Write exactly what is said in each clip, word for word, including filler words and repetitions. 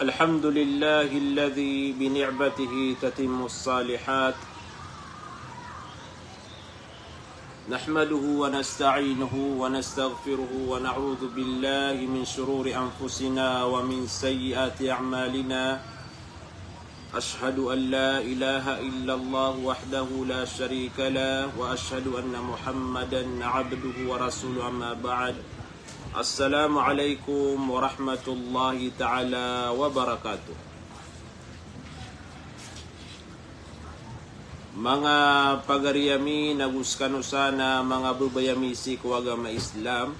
الحمد لله الذي بنعمته تتم الصالحات. نحمده ونستعينه ونستغفره ونعوذ بالله من شرور أنفسنا ومن سيئات أعمالنا. أشهد أن لا إله إلا الله وحده لا شريك له وأشهد أن محمدا عبده ورسوله. أما بعد. Assalamu alaikum warahmatullahi ta'ala wabarakatuh. Manga pagari ami, nago skano san a manga babay ami sii ko agama Islam.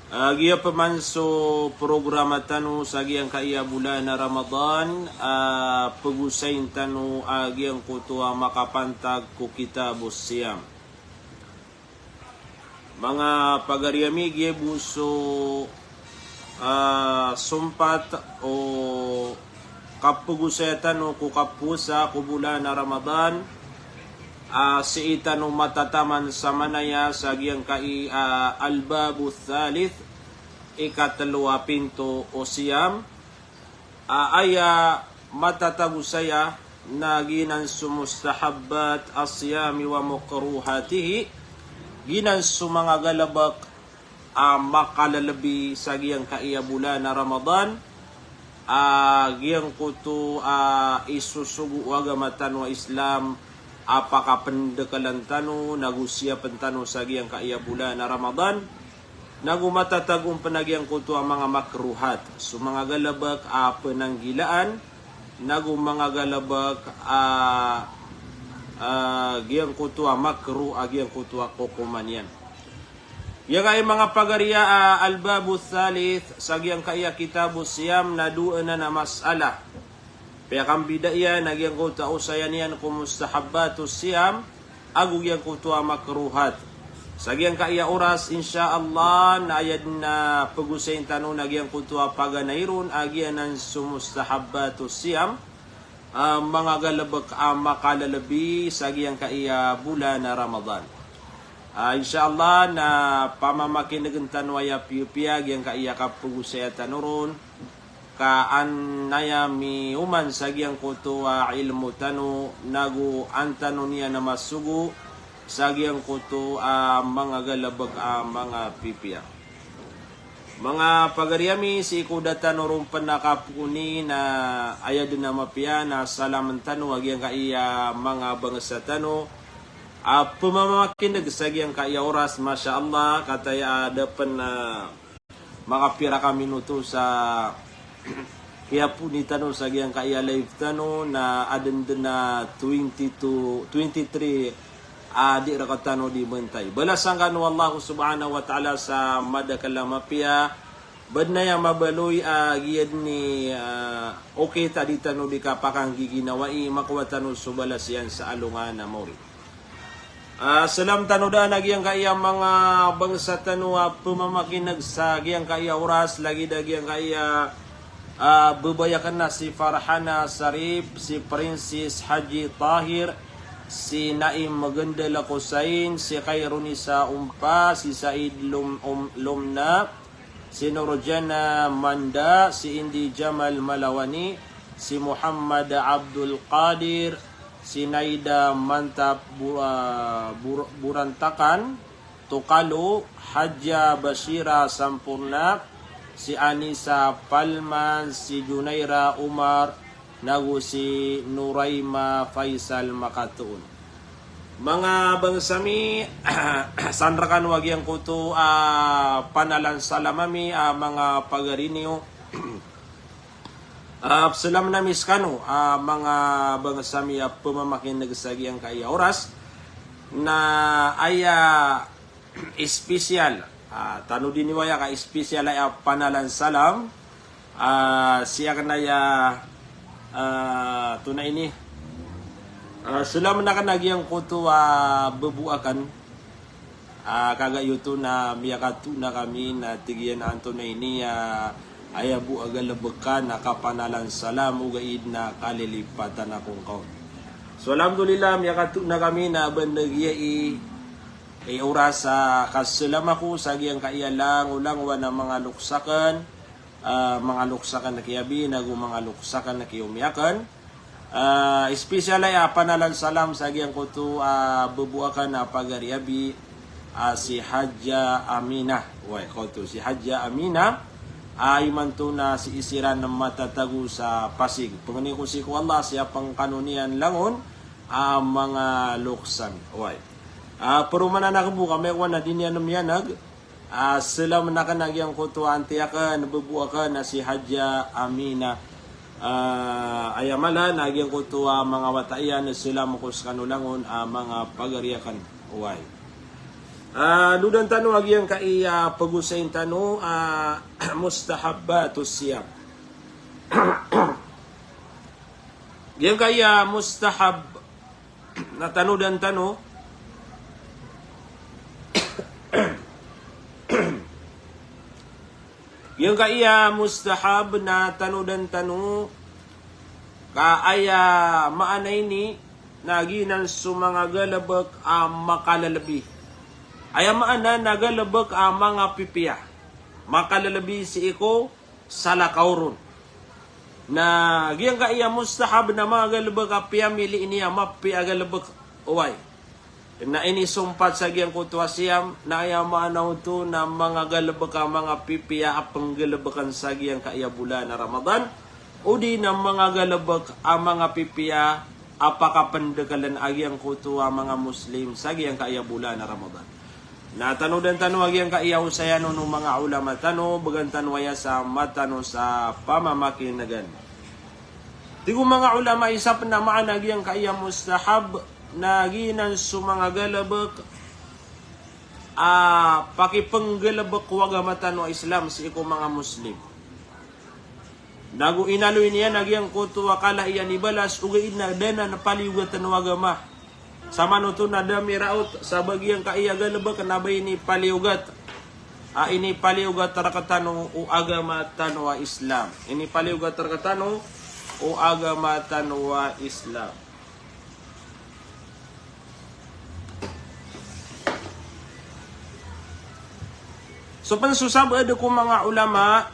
A, giya pman so programa tano sa giyangkaya bolan a Ramadan, a, pagosayin tano a giyangkoto a makapantag ko Kitabus Siyam. Manga pagari ami, giya bo so, a, sompat o kapagosaya tano ko kapowasa ko bolan a Ramadan, a, sii tano matataman sa manaya sa giyangkai a, al-babu thalith, ikatlo a pinto o siyam, a, aya matatago saya na giyanan so mustahabbat as-siyami wa makruhatihi, giyanan so manga galbk a makalalabi sa giyangkaya bolan a Ramadan, a, giyangkoto a isosogo o agama tano a Islam a pakapndkalan tano, nago siyapn tano sa giyangkaya bolan a Ramadan, nago matatago pn a giyangkoto a manga makruhat, so manga galbk a pnanggilaan, nago manga galbk a, a, giyangkoto a makruh a giyangkoto a kokoman iyan. Giyangkai manga pagari a, a, al-babu thalith, sa giyangkaya Kitabus Siyam na dowa anan a mas'alah. Piyakambida iyan a giyangkoto a osayan iyan ko mustahabbatus siyam, ago giyangkoto a makruhat. Sa giyangkaya oras, insha Allah, na aya dn a pagosayin tano na giyangkoto a paganay ron a giyanan so mustahabbatus siyam, a, manga galbk a makalalabi sa giyangkaya bolan a Ramadan. A, insha Allah, na pamamakinegn tano aya piyapiya giyangkaya kapagosaya tano ron, ka an aya miyoman sa giyangkoto a ilmo tano, nago an tano niyan a masogo sa giyangkoto a manga galbk a manga pipiya. Manga pagari ami, sii ko da tano ron pn a kapooni na aya dn a mapiya na salamn tano a giyangkaya manga bangsa tano a pmamakineg sa giyangkaya oras, masha Allah, kataya a da pn a makapira ka minuto sa kiyapooni tano sa giyangkaya live tano na adn dn a twenty-two, twenty-three a di rktano di mbantay. Balasan kano o Allah subhanahu wa ta'ala sa madakl a mapiya, badn aya mabaloy a giya dn i, a, okit a di tano di kapakanggiginawai, makowa tano so balas iyan sa alongan a maori. A, salam tano daan a giyangkaya manga bangsa tano a pmamakineg sa giyangkaya oras, lagid a giyangkaya, a, babay akn a si Farhana Sarip, si Princess Haji Tahir, si Naim Magandal Kosain, si Khairunisa Umpa, si Said Lum-, Um-, Lumna, si Nurjana Manda, si Indi Jamal Malawani, si Muhammad Abdul Qadir, si Naida Mantap Bu-, ah, Bur-, Burantakan, Tokalo, Hadja Bashira Samporna, si Anisa Palman, si Junaira Umar, nago si Nuraima Faisal Makatoon. Manga bangsa mi, san rkano a giyangkoto a panalan salam ami a manga pagari niyo. A, salam ami skano a manga bangsa mi a pmamakineg sa giyangkaya oras. Na aya special, a, tano di niyo aya ka special aya panalan salam. A, sii akn aya, a, tona ini. A, salam akn a giyangkoto a bbo akn. A, kagiya oto na miyakatoona kami na tig iyan a antonaa ini a aya bo a galbk ka na kapanalan salam ogaid na kalilipatan ako ngka on. So, alhamdulillah, miyakatoona kami na banda giya i i oras a kasalam ako sa giyangkaya langolangowan a manga loks akn, ah, manga loks akn a kiyabi, nago manga loks akn a kiyomi akn. Ah, special aya a panalan salam sa giyangkoto a bbo akn a pagari a bi, ah, si Hadja Amina. Oway, koto si Hadja Amina. Ah, imanto na sii siran matatago sa Pasig. Pangni ko sii ko Allah, siyapn kano niyan langon a manga loks ami. Oway. Ah, paromanan akn bo ka amay ko ana di niyan miyaneg. Ah, salam akn a giyangkoto a anti akn, bbo akn a si Hadja Amina. Ah, aya mala na giyangkoto a manga wata iyan, salam ako skano langon a manga pagari akn. Oway. Ah, lodan tano a giyangkaya pagosayin tano, ah, mustahabbatus siyam. Giyangkaya mustahab na tanodan tano. Giyangkaya mustahab na tanodan tano, ka aya maana ini na giyanan so manga galbk a makalalabi. Aya maana na galbk a manga pipiya. Makalalabi sii ko salakaw ron. Na giyangkaya mustahab na manga galbk a piyamili niyan a mapiya a galbk, oway. Na inisompat sa giyangkoto a siyam, na aya maana oto na manga galbk a manga pipiya a pnggalbkn sa giyangkaya bolan a Ramadan, odi na manga galbk a manga pipiya a pakapndkln a giyangkoto a manga Muslim sa giyangkaya bolan a Ramadan. Na tanodan tano a giyangkaya osayan o manga ulama tano, bgan tano aya sa mata tano sa pamamakingan. Tig o manga ulama, isa pn a maana a giyangkaya mustahab na giyanan so manga galbk a pakipnggalbk o agama tano a Islam sii ko manga Muslim. Nago inaloy niyan a giyangkoto a kala iyan i balas, ogaid na da anan paliyogatn o agama. Samanoto na da miraot sa ba giyangkaya galbk na ba inipaliyogat. A inipaliyogat rktano o agama tano a Islam. Inipaliyogat rktano o agama tano a Islam. So pn so sabaad ko manga ulama,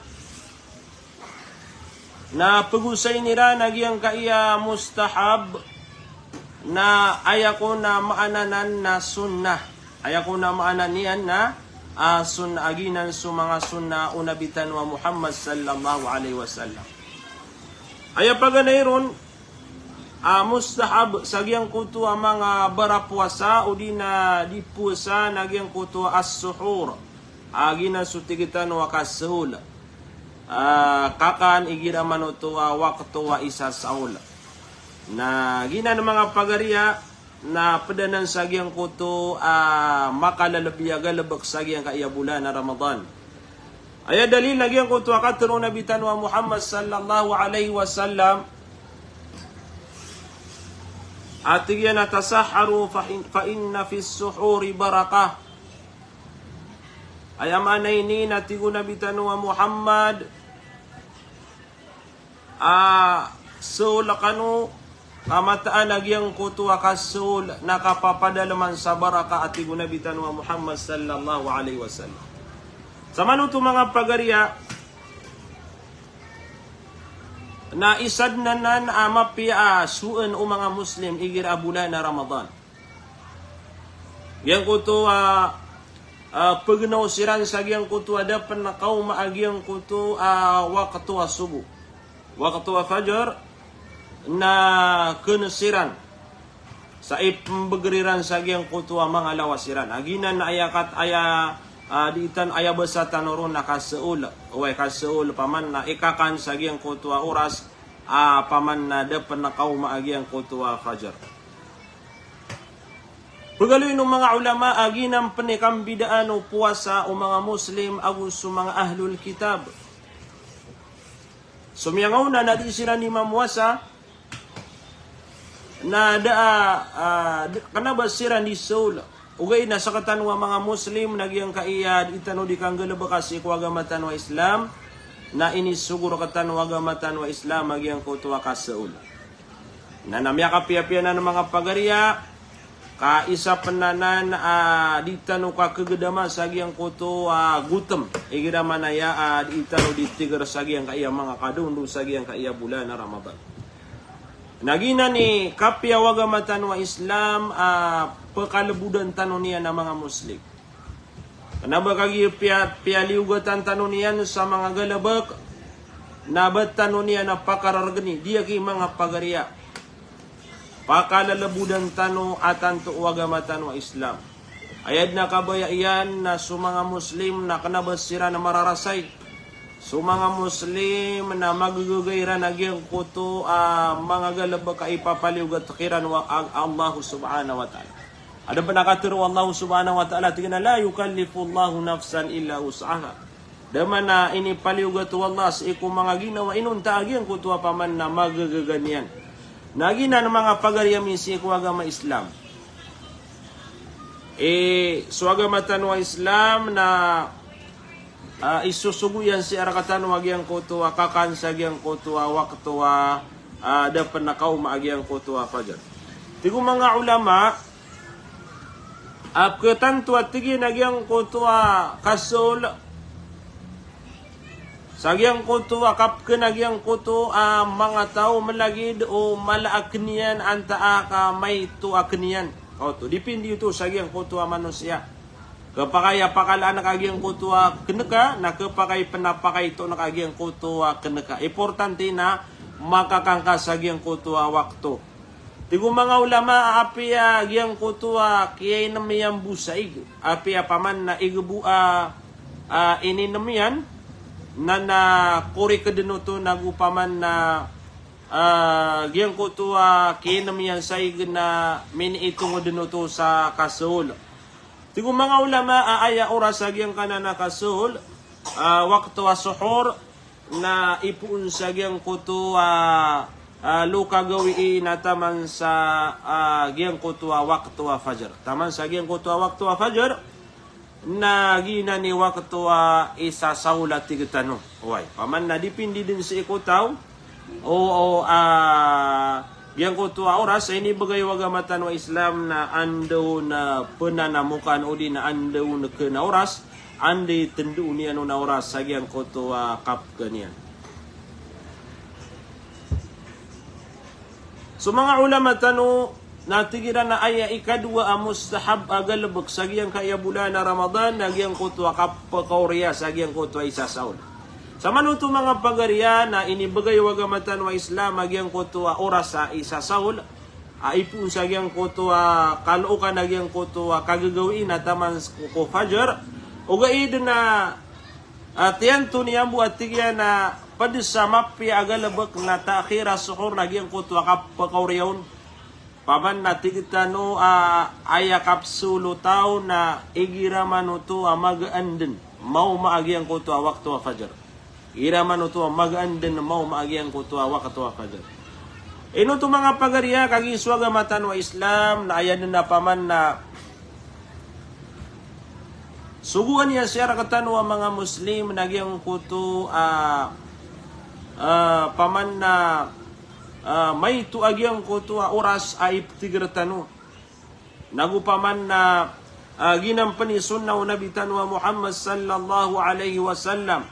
na pagosayin iran a giyangkaya mustahab, na aya kon a maana nan na sunnah. Aya kon a maana niyan na, ah, sunnah, a giyanan so manga sunnah o Nabi tano a Muhammad sallallahu alaihi wasallam. Aya paganay ron, ah, mustahab sa giyangkoto a manga barapowasa, odi na di powasa, na giyangkoto a as-suhur. A giyanan so tig tano a kasaol. Ah, kakan igira manoto a wakto a isa saol. Na giyanan manga pagariya, na pd anan sa giyangkoto a makalalabi a galbk sa giyangkaya bolan a Ramadan. Aya dalil na giyangkoto a katharo o Nabi tano a Muhammad sallallahu alaihi wasallam, a tig iyan a, "Tasahharu fa in-, fa inna fis suhuri barakah." Aya maana ini na tig o Nabi tano a Muhammad, a, saol kano, ka mataan a giyangkoto a kasaol na kapapadalman sa baraka, a tig o Nabi tano a Muhammad sallallahu alaihi wasallam. Samanoto manga pagariya, na isa dn anan a mapiya a soon o manga Muslim igira a bolan a Ramadan. Giyangkoto a, ah, pagnaw siran sa giyangkoto a da pn kaoma a giyangkoto a wakto a sobo. Wakto a fajar, na kn siran sa ipmbgr iran sa giyangkoto a manga lawas iran. A giyanan na aya kat-, aya, ah, di tano, aya basa tano ron na kasaol. Oway, kasaol, paman na ikakan sa giyangkoto a oras, ah, paman na da pn kaoma a giyangkoto a fajar. Pagaloy o manga ulama a giyanan pn i kambidaan o powasa o manga Muslim ago so manga ahlul kitab. So miyangaona na di siran di mamowasa, na da, ah, d-, kna ba siran di saol. Ogaid na sktano a manga Muslim na giyangkaya di tano di kanggalbka sii ko agama tano a Islam, na inisogo rktano o agama tano a Islam a giyangkoto a kasaol. Na, na miyakapiyapiya anan manga pagariya, Ka isa pn anan a di tano kakagdama sa giyangkoto a gotom. Igira manaya a di tano di tiger sa giyangkaya manga kadondo sa giyangkaya bolan a Ramadan. Na giyanan i kapiya o agama tano a Islam a pkalbodan tano niyan a manga Muslim. Kna ba kagiya piya, piyaliyogatan tano niyan sa manga galbk, na ba tano niyan a pakarargni, di aki manga pagariya. Pakalbodan tano a tanto o agama tano a Islam. Aya dn a kabaya iyan na so manga Muslim na kna ba siran a mararasay. So manga Muslim na magagaga iran a giyangkoto a manga galbk a ipapaliyogat kiran o a-, Allah subhanahu wa ta'ala. Adn pn a katharo o Allah subhanahu wa ta'ala, tig iyan a, "La yukallifullahu nafsan illa wus'aha." Da man a inipaliyogat o Allah sii ko manga ginawa inonta a giyangkoto a paman na magagaga niyan. Na giyanan manga pagari ami sii ko agama Islam. E, so agama tano a Islam na, ah, isosogo iyan sii rktano a giyangkoto a kakan sa giyangkoto a wakto a, ah, da pn a kaoma a giyangkoto a fajar. Tig o manga ulama, a pkhatanto a tig iyan a giyangkoto a kasool sa giyangkoto a kapkn a giyangkoto a manga taw mlagid o mala a kn iyan antaa ka maito a kn iyan. Kaoto, dipindi oto sa giyangkoto a manosiya. Khapakay a pakalaan ka a giyangkoto a kn ka, na khapakay pn a pakaitoon ka a giyangkoto a kn ka. Importante na makakan ka sa giyangkoto a wakto. Tig o manga ulama a apiya giyangkoto a kiyainm iyan bo sa ig, apiya paman na ig bo a, a, ininm iyan, na, na korek dn oto nago paman na, a, giyangkoto a kiyainm iyan sa ig na miniitong dn oto sa kasool. Tig o manga ulama a aya oras a giyangkanan a kasool, a, wakto a sohor, na ipoon sa giyangkoto a, a, lokagawii na taman sa, a, giyangkoto a wakto a fajar. Taman sa giyangkoto a wakto a fajar, na giyanan i wakto a isasaol a tig tano. Oway, paman na dipindi dn sii ko taw, o, o, a, giyangkoto a oras a inibgay o agama tano a Islam na anda on, a, pnanamokan odi na anda on kn a oras, anda i tndo iyan on a oras sa giyangkoto a kapkn iyan. So manga ulama tano na tig iran a aya ikadowa a mustahab a galbk sa giyangkaya bolan a Ramadan na giyangkoto a kapkaoriya sa giyangkoto a isasaol. Sa manoto manga pagariya na inibgay o agama tano a Islam a giyangkoto a oras a isasaol, a ipoon sa giyangkoto a kalookan a giyangkoto a kagagawii na taman ko, ko fajar. Ogaid na, a, tiyanto niyan bo a tig iyan a pd sa mapiya a galbk na ta'khir as-suhur na giyangkoto a kapkaoriya on. Paman na tig tano a aya kapsool o taw na igira manoto a magaan dn, maoma a giyangkoto a wakto a fajar. Igira manoto a magaan dn, maoma a giyangkoto a wakto a fajar. Ino oto manga pagariya, kagiya so agama tano a Islam na aya dn a paman na sogoan iyan sii rktano a manga Muslim na giyangkoto a, a, paman na, a, maito a giyangkoto a oras a iptiger tano. Nago paman na, a, giyanan pn i sunnah o Nabi tano a Muhammad sallallahu alaihi wasallam.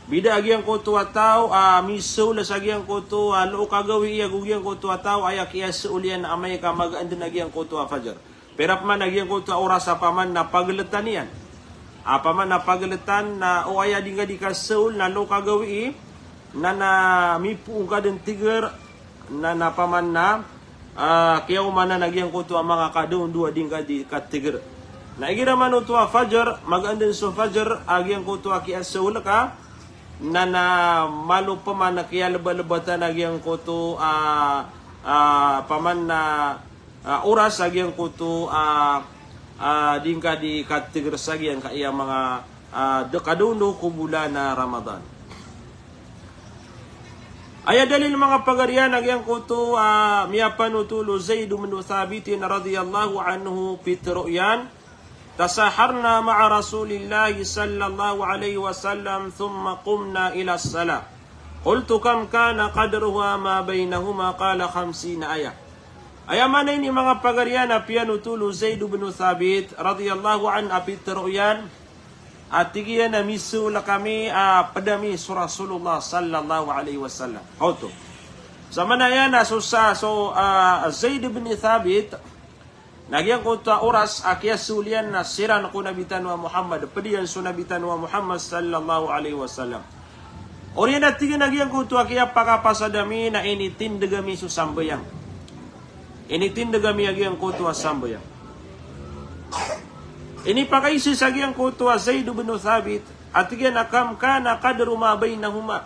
Bida a giyangkoto a taw a misool sa giyangkoto a look a gawii ago giyangkoto a taw a aya kiyasool iyan a amay ka magaan dn a giyangkoto a fajar. Pira pman a giyangkoto a oras a paman na pagltan iyan. A paman na pagltan na o aya di ngka di kasool na look a gawii, na, na mipoon ka dn tiger, na, na paman na, a, kiyaoma anan a giyangkoto a manga kadondo a di ngka di katiger. Na igira manoto a fajar, magaan dn so fajar a giyangkoto a kiyasool ka, na, na malo pman a kiyalebalebatan a giyangkoto a, a, paman na, a, oras a giyangkoto a, a, di ngka di katiger sa giyangkaya manga, a, da kadondo ko bolan a Ramadan. Aya dalil manga pagariya na giyangkoto a, miyapanotol o Zaid bin Thabit radhiyallahu anhu, pitharo iyan, "Tasaharna ma'a Rasulillahi sallallahu alaihi wasallam, thumma qumna ila salah. Qultu, kam kana qadruha ma bainahuma? Qala, khamsina ayah." Aya maana ini manga pagariya na piyanothol o Zaid bin Thabit radhiyallahu anhu a pitharo iyan a tig iyan a misold kami a pd ami so Rasulullah sallallahu alaihi wasallam. Oto. Sa maana iyan na so sa, so, ah, Zaid bin Thabit, na giyangkoto a oras a kiyasold iyan na siran ko Nabi tano a Muhammad, pd iyan so Nabi tano a Muhammad sallallahu alaihi wasallam. Oriyan a tig iyan a giyangkoto a kiyapakapasad ami na initindg ami so sambayang. Initindg ami a giyangkoto a sambayang. Inipakaiza sa giyangkoto a Zaid bin Thabit, a tig iyan a kam kana qadru ma baynahuma.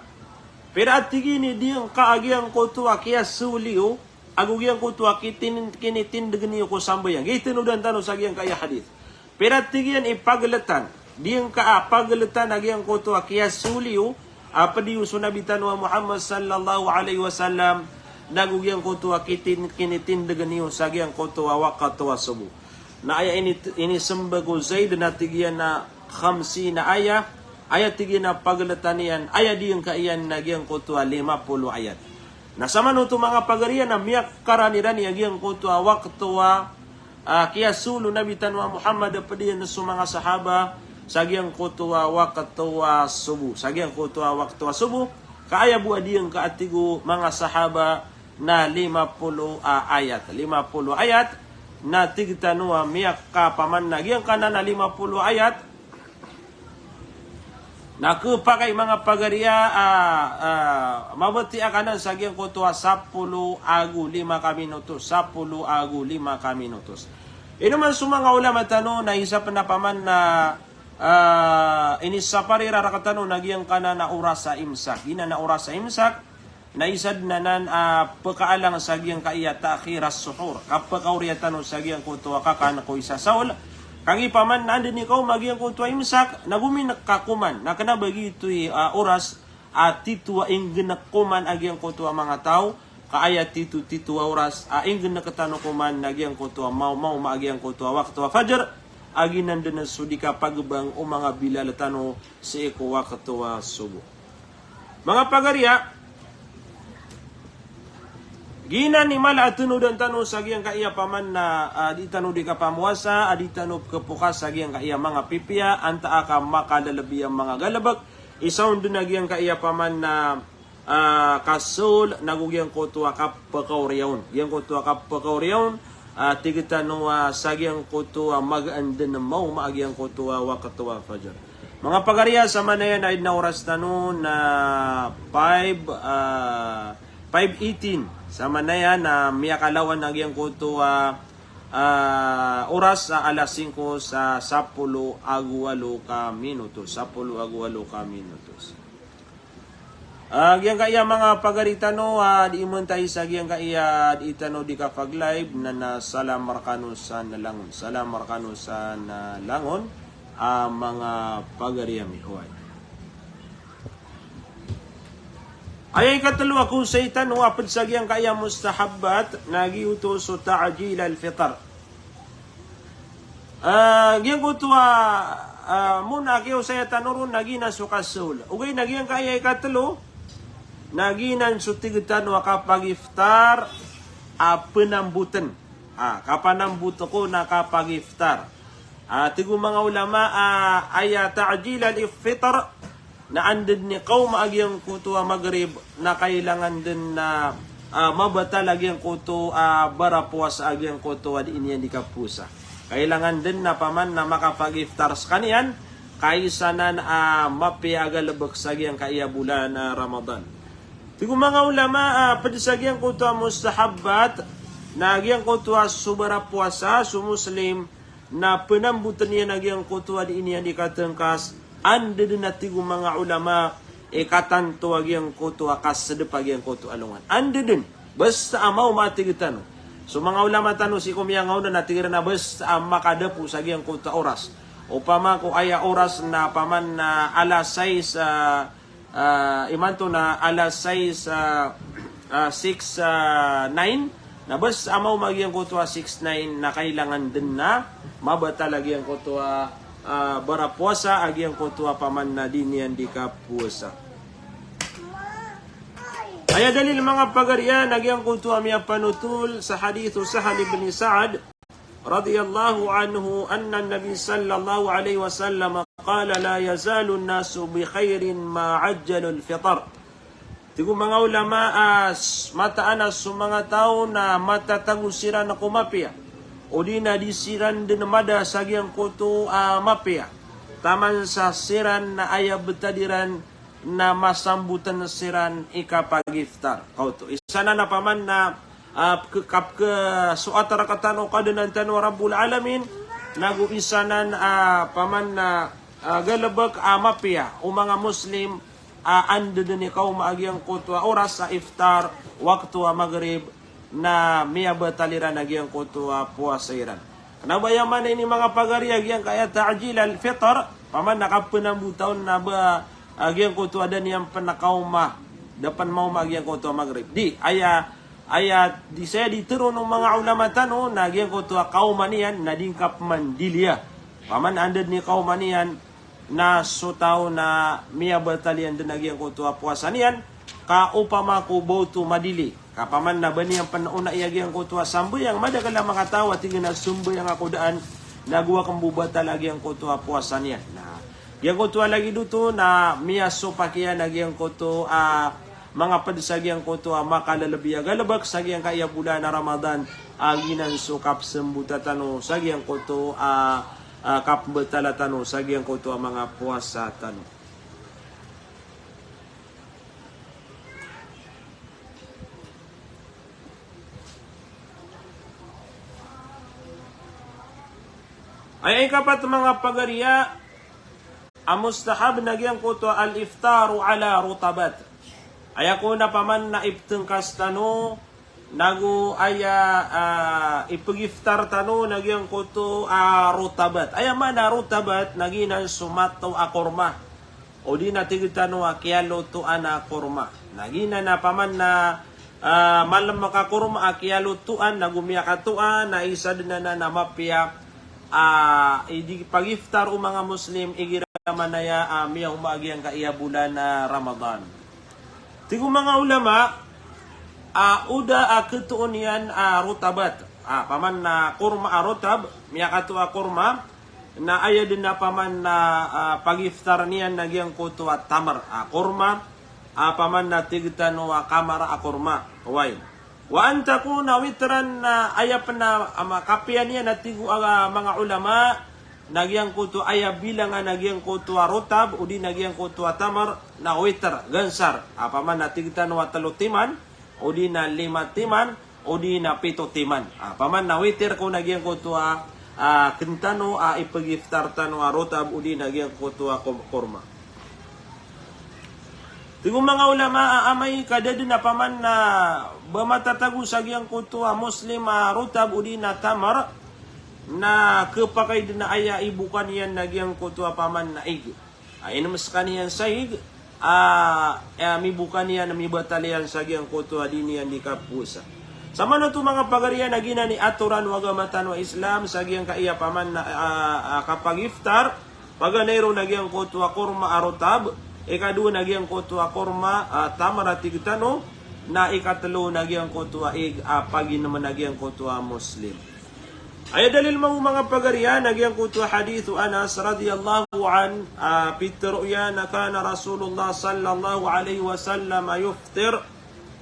Pira a tig iyan i diyangka a giyangkoto a kiyasold iyo, ago giyangkoto a kitin-, kinitindg niyo ko sambayang. Giya itanodan tano sa giyangkaya hadith. Pira a tig iyan i pagltan, diyangka a pagltan a giyangkoto a kiyasold iyo, a pd iyo so Nabi tano a Muhammad sallallahu alaihi wasallam, nago giyangkoto a kitin-, kinitindg niyo sa giyangkoto a wakato a sobo. Na aya ini, inismbag o Zaid na tig iyan a khamsina aya, aya tig iyan a pagltan iyan, aya diyangka iyan na giyangkoto a lima polo ayat. Na samanoto manga pagariya na miyakaranirani a giyangkoto a wakato a, ah, kiyasold o Nabi tano a Muhammad a pd iyan so manga sahaba sa giyangkoto a wakato a sobo, sa giyangkoto a wakato a sobo, ka aya bo a diyangka a tig o manga sahaba na lima polo a ayat, lima polo ayat, na tig tano a miyakapaman na giyangkanan a lima polo ayat, na khapakay manga pagariya, ah, ah, mabatiya ka nan sa giyangkoto a sapolo ago lima ka minutos, sapolo ago lima ka minutos. Ino man so manga ulama tano na isa pn a paman na, ah, inisapar iran rktano na giyangkanan a oras a imsak. Giyanan a oras a imsak, na isa dn anan a pkaalang sa giyangkaya ta'khir as-suhur, kapkaoriya tano sa giyangkoto a kakan ko isa saol. Kagiya paman na anda dn i kaoma giyangkoto a imsak, na gomin ka koman, na kna ba giyoto i, ah, oras a tito a inggnk koman a giyangkoto a manga taw, ka aya tito, tito a oras a inggnk tano koman na giyangkoto a maw-, maoma a giyangkoto a wakato a fajr, a giyanan dn so di kapagbang o manga bilal tano sii ko wakato a sobo. Manga pagariya, giyanan i mala a tanodan tano sa giyangkaya paman na, ah, di tano di kapamowasa, a di tano pkhapokas sa giyangkaya manga pipiya, antaa ka makalalabi a manga galbk, isa on dn a giyangkaya paman na, ah, kasold, nago giyangkoto a kapkaoriya on. Giyangkoto a kapkaoriya on, ah, tig tano a sa giyangkoto a magaan dn maoma a giyangkoto a wakato a fajr. Manga pagariya, sa manaya na aya dn a oras tano na five, ah, five eighteen. Sa manaya na miyakalawan a giyangkoto a, ah, oras a alas singko sa sapolo ago walo ka minutos. Sapolo ago walo ka minutos. Ah, giyangkaya manga pagari tano, ah, di imantai sa giyangkaya di tano di kapag-live na, na salam rkano san langon. Salam rkano san langon, ah, manga pagari ami, oway. Aya ikatlo a kaosay tano a pd sa giyangkaya mustahabbat, na giyoto so ta'jil al-fitr. Ah, giyangkoto a, ah, mona a kiyaosaya tano ron na giyanan so kasold. Ogaid na giyangkaya ikatlo, na giyanan so tig tano a kapag-iftar a pnambotn. Ah, kapanambot ko na kapag-iftar. Ah, tig o manga ulama, ah, aya ta'jil al-fitr, na anda dn i kaoma a giyangkoto a Maghrib, na kailangan dn na, ah, mabatal a giyangkoto a barapowasa a giyangkoto a dii niyan di kapowasa. Kailangan dn na paman na makapag-iftar skaniyan, ka isa nan a mapiya a galbk sa giyangkaya bolan a Ramadan. Tig o manga ulama, ah, pd sa giyangkoto a mustahabbat, na giyangkoto a so barapowasa, so Muslim, na pnambotn iyan a giyangkoto a dii niyan di katngkas, anda dn a tig o manga ulama i katanto a giyangkoto a kasdp a giyangkoto a alongan. Anda dn, basta a maoma a tig tano. So manga ulama tano sii ko miyangaoona na tig iran a basta a makadapo sa giyangkoto a oras. Opama ko aya oras na paman na alas sais, ah, Ah, imanto na alas sais, ah, ah, six, ah, nine, na bes a maoma a giyangkoto a six nine na kailangan den na mabatal a giyangkoto a, ah, barapowasa a giyangkoto a paman na di niyan di kapowasa. Aya dalil, manga pagariya, na giyangkoto a miyapanotol sa hadith o Sahal ibn Sa'ad radiyallahu anhu, anna Nabi sallallahu alaihi wasallam qala, "La yazalu an-nasu bi khairin ma ajjalul fitr." Tig o manga ulama a s-, mataan a so manga taw na matatago siran ko mapiya, odi na di siran den mada sa giyangkoto a mapiya, taman sa siran na aya betad iran na masambotan siran i kapagiftar. Kaoto. Isa nan a paman na, ah, ke-, kap-, ke-, so atar katano Kadnan tano Rabbul Alamin, nago isa nan a paman na, ah, galebek a mapiya o manga Muslim a anda den i kaoma a giyangkoto a oras a iftar, wakto a Maghrib, na miyabatal iran a giyangkoto a powasa iran. Kena ba aya maana ini, manga pagari, a giyangkaya ta'jil al-fitr, paman na kapenambotan na ba a giyangkoto a da niyan pen kaoma, da pen maoma a giyangkoto a Maghrib. Di, aya, aya di saya di teron o manga ulama tano, na giyangkoto a kaoma niyan na di ngka pemandiliya. Paman anda den i kaoma niyan, na so taw na miyabatal iyan den a giyangkoto a powasa niyan, ka opama ko ba oto madili. Ka paman na ba niyan pen onai a giyangkoto a sambayang, madakel a manga taw a tig iyan a sambayang ako daan, nago aken bo batal a giyangkoto a powasa niyan. Na giyangkoto a lagid oto na miyasopak iyan a giyangkoto a manga ped sa giyangkoto a makalelebi a galebek sa giyangkaya bolan a Ramadan, a giyanan so kapsembota tano sa giyangkoto a, a, kapmbatala tano sa giyangkoto a manga powasa tano. Aya ikapat, manga pagariya, a mustahab na giyangkoto a al-iftaru ala rutabat. Aya ko na paman na iptengkas tano, nago aya, ah, ipegiftar tano na giyangkoto a rutabat. Aya maana rutabat na giyanan so mato a korma, odi na tig tano a kiyalotoan a korma. Na giyanan a paman na, ah, malemek a korma a kiyalotoan, nago miyakatoa, na isa den anan a mapiya a, ah, ipegiftar o manga Muslim igira manaya, ah, miyaoma a giyangkaya bolan a Ramadan. Tig o manga ulama, ah, o da a ketoon iyan a rutabat. Ah, paman na korma a rutab, miyakatoa a korma, na aya den a paman na, ah, pagiftar iyan na giyangkoto a tamar a korma, ah, paman na tig tano a kamara a korma. Oway. Wa an takuna witran, na aya pen a, ah, kapiya niyan a tig o, ah, manga ulama, na giyangkoto aya bilangan a giyangkoto a rutab, odi na giyangkoto a tamar, na witr, gansar. Ah, paman na tig tano a telo timan, odi na lima timan, odi na pito timan. Ah, paman na witr ko na giyangkoto a, ah, ken tano a ipegiftar tano a rutab, odi na giyangkoto a kom-, korma. Tig o manga ulama a amay ka da den a paman na ba matatago sa giyangkoto a Muslim a rutab odi na tamar, na kepakay den a aya ibokan iyan na giyangkoto a paman na ig. A, inom sekaniyan sa ig, a, a, mibokan iyan, mibatal iyan sa giyangkoto a di niyan di kapowasa. Samanoto manga pagariya na giyanan i atoran o agama tano a Islam sa giyangkaya paman na, a, a, kapagiftar, paganay ron na giyangkoto a korma a rutab, ikadowa na giyangkoto a korma, a, tamar a tig tano, na ikatelo na giyangkoto a ig, a, paginomen a giyangkoto a Muslim. Aya dalil mambo manga pagariya na giyangkoto a hadith o Anas radiyallahu anhu, a, pitero iyan a kana Rasulullah sallallahu alaihi wasallam yuftir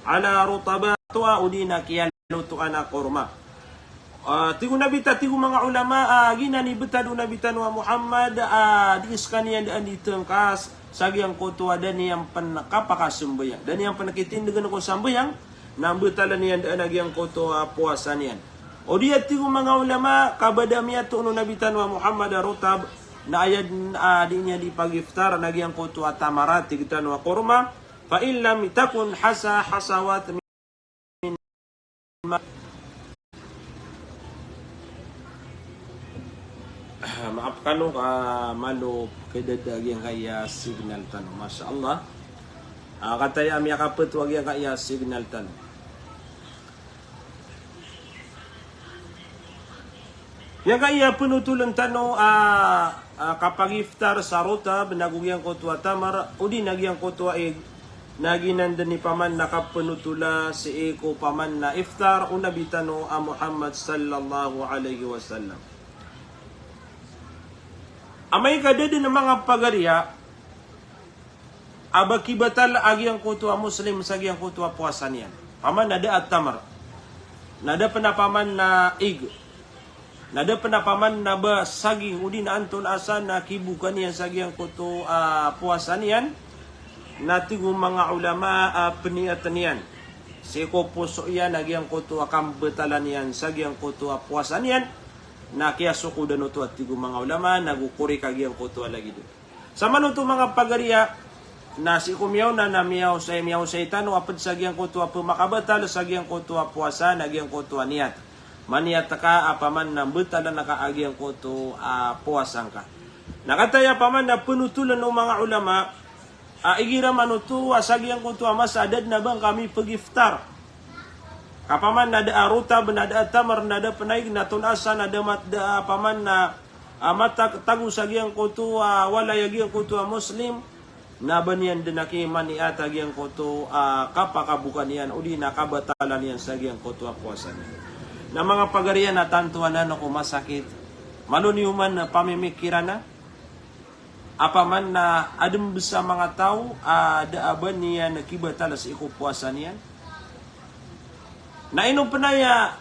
ala rutabat, odi na kiyalotoan a korma. A, tig o Nabi ta, tig o manga ulama, a, giyanan i betad o Nabi tano a Muhammad, a, di sekaniyan daan di tengkas sa giyangkoto a da niyan pen kapakasambayang, da niyan pen kitindegen ko sambayang, na mbetalen iyan daan a giyangkoto a powasa niyan. Odi a tig o manga ulama, ka ba da miyatoon o Nabi tano a Muhammad a rutab, na aya den a di niyan di pagiftar na giyangkoto a tamar a tig tano a korma, fa in lam takun hasa hasawat min ma-, maap kano ka malo kedada giyangkaya signal tano. Masha Allah. A, kataya miyakapet o giyangkaya signal tano. Giyangkaya penotolen tano a, a, kapagiftar sa rutab, nago giyangkoto a tamar, odi na giyangkoto a ig. na giyanan dn i paman na kapnotola sii ko paman na iftar o Nabi tano a Muhammad sallallahu alaihi wasallam. Amay ka da dn a manga pagariya a ba kibatal a giyangkoto a Muslim sa giyangkoto a powasa niyan. Paman na da a tamr, na da pn a paman na ig, na da pn a paman na ba saging odi na antonaa san a kiboka niyan sa giyangkoto a powasa niyan, na tig o manga ulama a pniyatn iyan sii ko poso iyan a giyangkoto a kambatalan iyan sa giyangkoto a powasa niyan, na kiyasokodan oto a tig o manga ulama, na go korik a giyangkoto a lagid on. Sa manoto manga pagariya, na sii ko miyaona na miyaosay, miyaosay tano a pd sa giyangkoto a pmakabatal sa giyangkoto a powasa na giyangkoto a niyat. Maniyat ka a paman na mbatalan ka a giyangkoto a powasa ngka. Na kataya paman na pnotoln o manga ulama a igira manoto a sa giyangkoto a masa a da dn a ba ngka mipagiftar. Ka paman na da a rutab, na da a tamr, na da pn a ig, na antonaa san a da mat-, da a paman na a matag-, tago sa giyangkoto a walay a giyangkoto a Muslim, na ba niyan dn a kimaniyat a giyangkoto a kapakaboka niyan odi na kabatalan iyan sa giyangkoto a powasa niyan. Na manga pagariya na tanto anan ko masakit. Malo niyo man pamimikiran a a paman na adn bs a manga taw a da a ba niyan kibatal sii ko powasa niyan. Na ino pn aya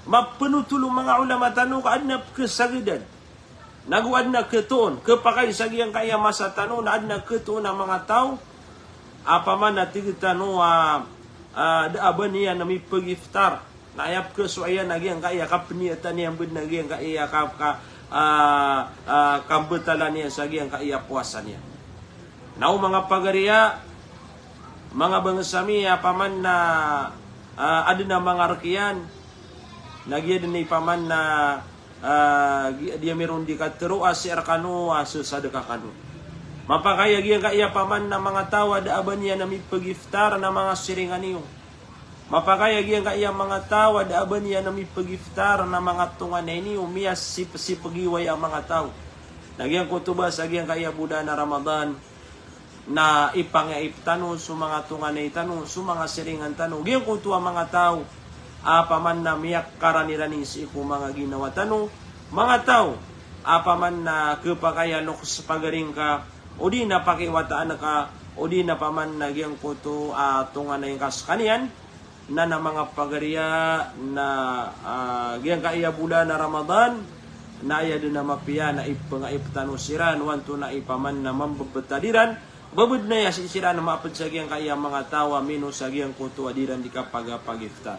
mapnotol o manga ulama tano ka adn a pkhasagdan, nago adn a khatoon, khapakay sa giyangkaya masa tano na adn a khatoon a manga taw a paman na tig tano a, a, da a ba niyan mipagiftar. Na aya pkhasowa iyan a giyangkaya kapniyatan iyan bd na giyangkaya ka, ka, a, a, kambatalan iyan sa giyangkaya powasa niyan. Na o manga pagariya, manga bangsa mi a paman na, a, adn a manga rk iyan, na giya dn i paman na, a, gi-, di ami ron di katharo a sii rkano a sasadka kano. Mapakay a giyangkaya paman na manga taw a da a ba niyan mipagiftar na manga siringan iyo. Mapakay a giyangkaya manga taw a da a ba niyan mipagiftar na manga tonganay niyo, miyasipsipgiway a manga taw. Na giyangkoto ba sa giyangkaya bolan a Ramadan na ipangaip tano so manga tonganay tano, so manga siringan tano. Giyangkoto a manga taw a paman na miyakaranirani sii ko manga ginawa tano. Manga taw a paman na khapakay a loks pagari ngka, odi na pakiwataan ka, odi na paman na giyangkoto a tonganay ngka skaniyan, na, na manga pagariya na, a, giyangkaya bolan a Ramadan, na aya dn a mapiya na ipangaip tano siran, o antonaa i paman na mambebetad iran, ba bed na aya sii siran mapd sa giyangkaya manga taw a minos a giyangkoto a di iran di kapagapagiftar.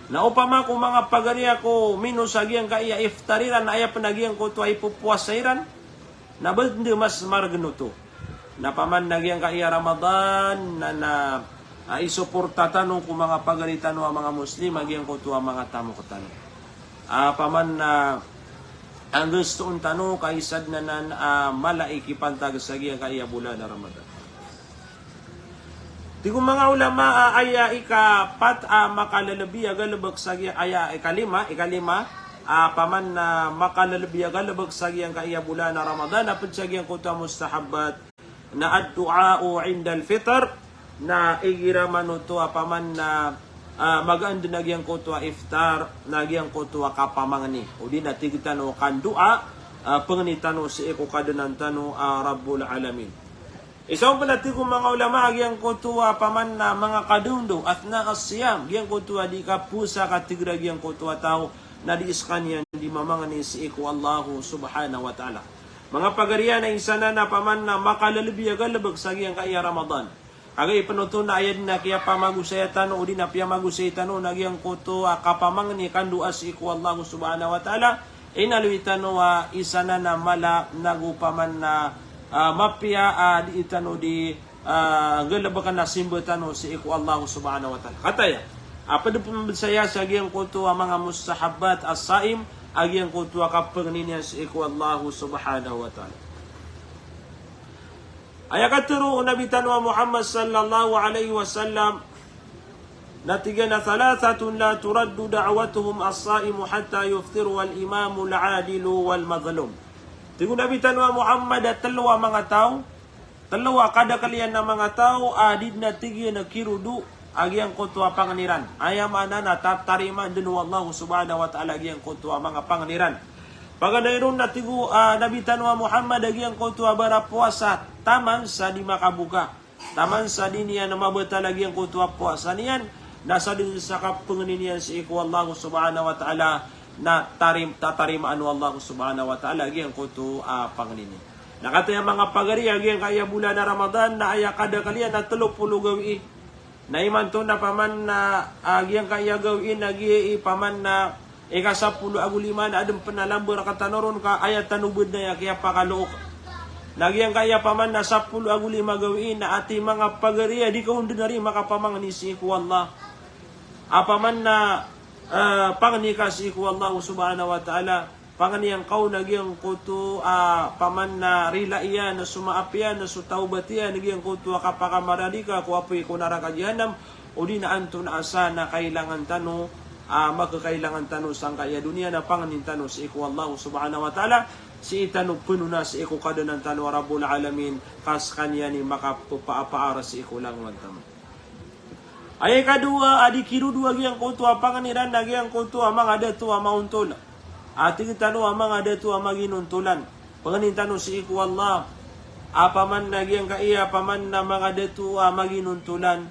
Na opama ko manga pagariya ko minos a giyangkaya iftar iran, na aya pn a giyangkoto a ipopowasa iran, na ba dn di mas margn oto. Na paman na giyangkaya Ramadan, na, na, a, isoporta tano ko manga pagari tano a manga Muslim a giyangkoto a manga tamok tano. A, paman na anggastoon tano ka isa dn anan a mala i kipantag sa giyangkaya bolan a Ramadan. Tig o manga ulama a aya ikapat a makalelebi a galebek sa giya, aya ikalima, ikalima, a paman na makalelebi a galebek sa giyangkaya bolan a Ramadan, a pd sa giyangkoto a mustahabbat, na addu'a'u 'indal fitr, na igira man oto a paman na, a, magaan dn a giyangkoto a iftar, na giyangkoto a kapamangni. Odi na tig tano kandoa, a, pangni tano sii ko Kadnan tano a Rabbul Alamin. Isa on pn a tig o manga ulama a giyangkoto a paman na manga kadaondaw, athna as-siyam, giyangkoto a di kapowasa ka tig iran a giyangkoto a taw na di skaniyan di mamangni sii ko Allahu Subhanahu wa Ta'ala. Manga pagariya na isa nan a paman na makalelebi a galebek sa giyangkaya Ramadan. Kagiya pn oto na aya dn a kiyapamagosaya tano, odi na piyamagosay tano na giyangkoto a kapamangni, kandoa sii ko Allahu Subhanahu wa Ta'ala, inaloy tano a isa nan a mala nago paman na, a, mapiya a di tano di, a, galebeken a simba tano sii ko Allahu Subhanahu wa Ta'ala. Kataya a pd pn saya sa giyangkoto a manga mustahabbat as-saim, a giyangkoto a kapangni niyan sii ko Allahu Subhanahu wa Ta'ala. Aya katharo o Nabi tano a Muhammad sallallahu alaihi wasallam, na tig iyan a, "Thalathatun la turaddu da'watuhum, as-saimu hatta yuftir, wal imamul adilu, wal mazlum." Tig o Nabi tano a Muhammad a tlo a manga taw Telo a kadakl iyan a manga taw a di dn a tig iyan a kirodo a giyangkoto a pangni ran. Aya maana na tatarimaan dn o Allah subhanahu wa ta'ala a giyangkoto a manga pangni ran. Paganay ron na tig o, ah, Nabi tano a Muhammad a giyangkoto a barapowasa taman sa di makaboka. Taman sa di niyan mabatal a giyangkoto a powasa niyan, na sa dn sa kapangni niyan sii ko Allah subhanahu wa ta'ala, na tarim-, tatarimaan o Allah subhanahu wa ta'ala a giyangkoto a pangni niyan. Na katii a manga pagari a giyangkaya bolan a Ramadan, na aya kadakl iyan na telo polo gawii. Na imanto na paman na, ah, giyangkaya gawii na giya i paman na ika sapolo ago lima na adn pn a lamber rktano ron ka aya tano bd na aya kiyapakalook. Na giyangkaya paman na sapolo ago lima gawii na atii manga pagari a di ka on dn ari makapamangni sii ko Allah. A paman na, ah, pangni ka sii ko Allah subhanahu wa ta'ala. Pangni angka on a giyangkoto a paman na rila iyan, so maap iyan, so tawbat iyan, a giyangkoto a kapakamaradi ka ko apoy ko naraka jahannam, odi na antonaa san a kailangan tano, a makakailangan tano sangkaya doniya na pangnin tano sii ko Allah subhanahu wa ta'ala, sii tano pnona sii ko Kadnan tano a Rabbul Alamin, ka skaniyan i makapphapaapaar sii ko langowan tano. Aya ikadowa a di kirodo a giyangkoto a pangni ran a giyangkoto a manga dato a maontol. A tig tano a manga dato a maginontolan. Pangnin tano sii ko Allah. A paman na giyangkaya paman na manga dato a maginontolan.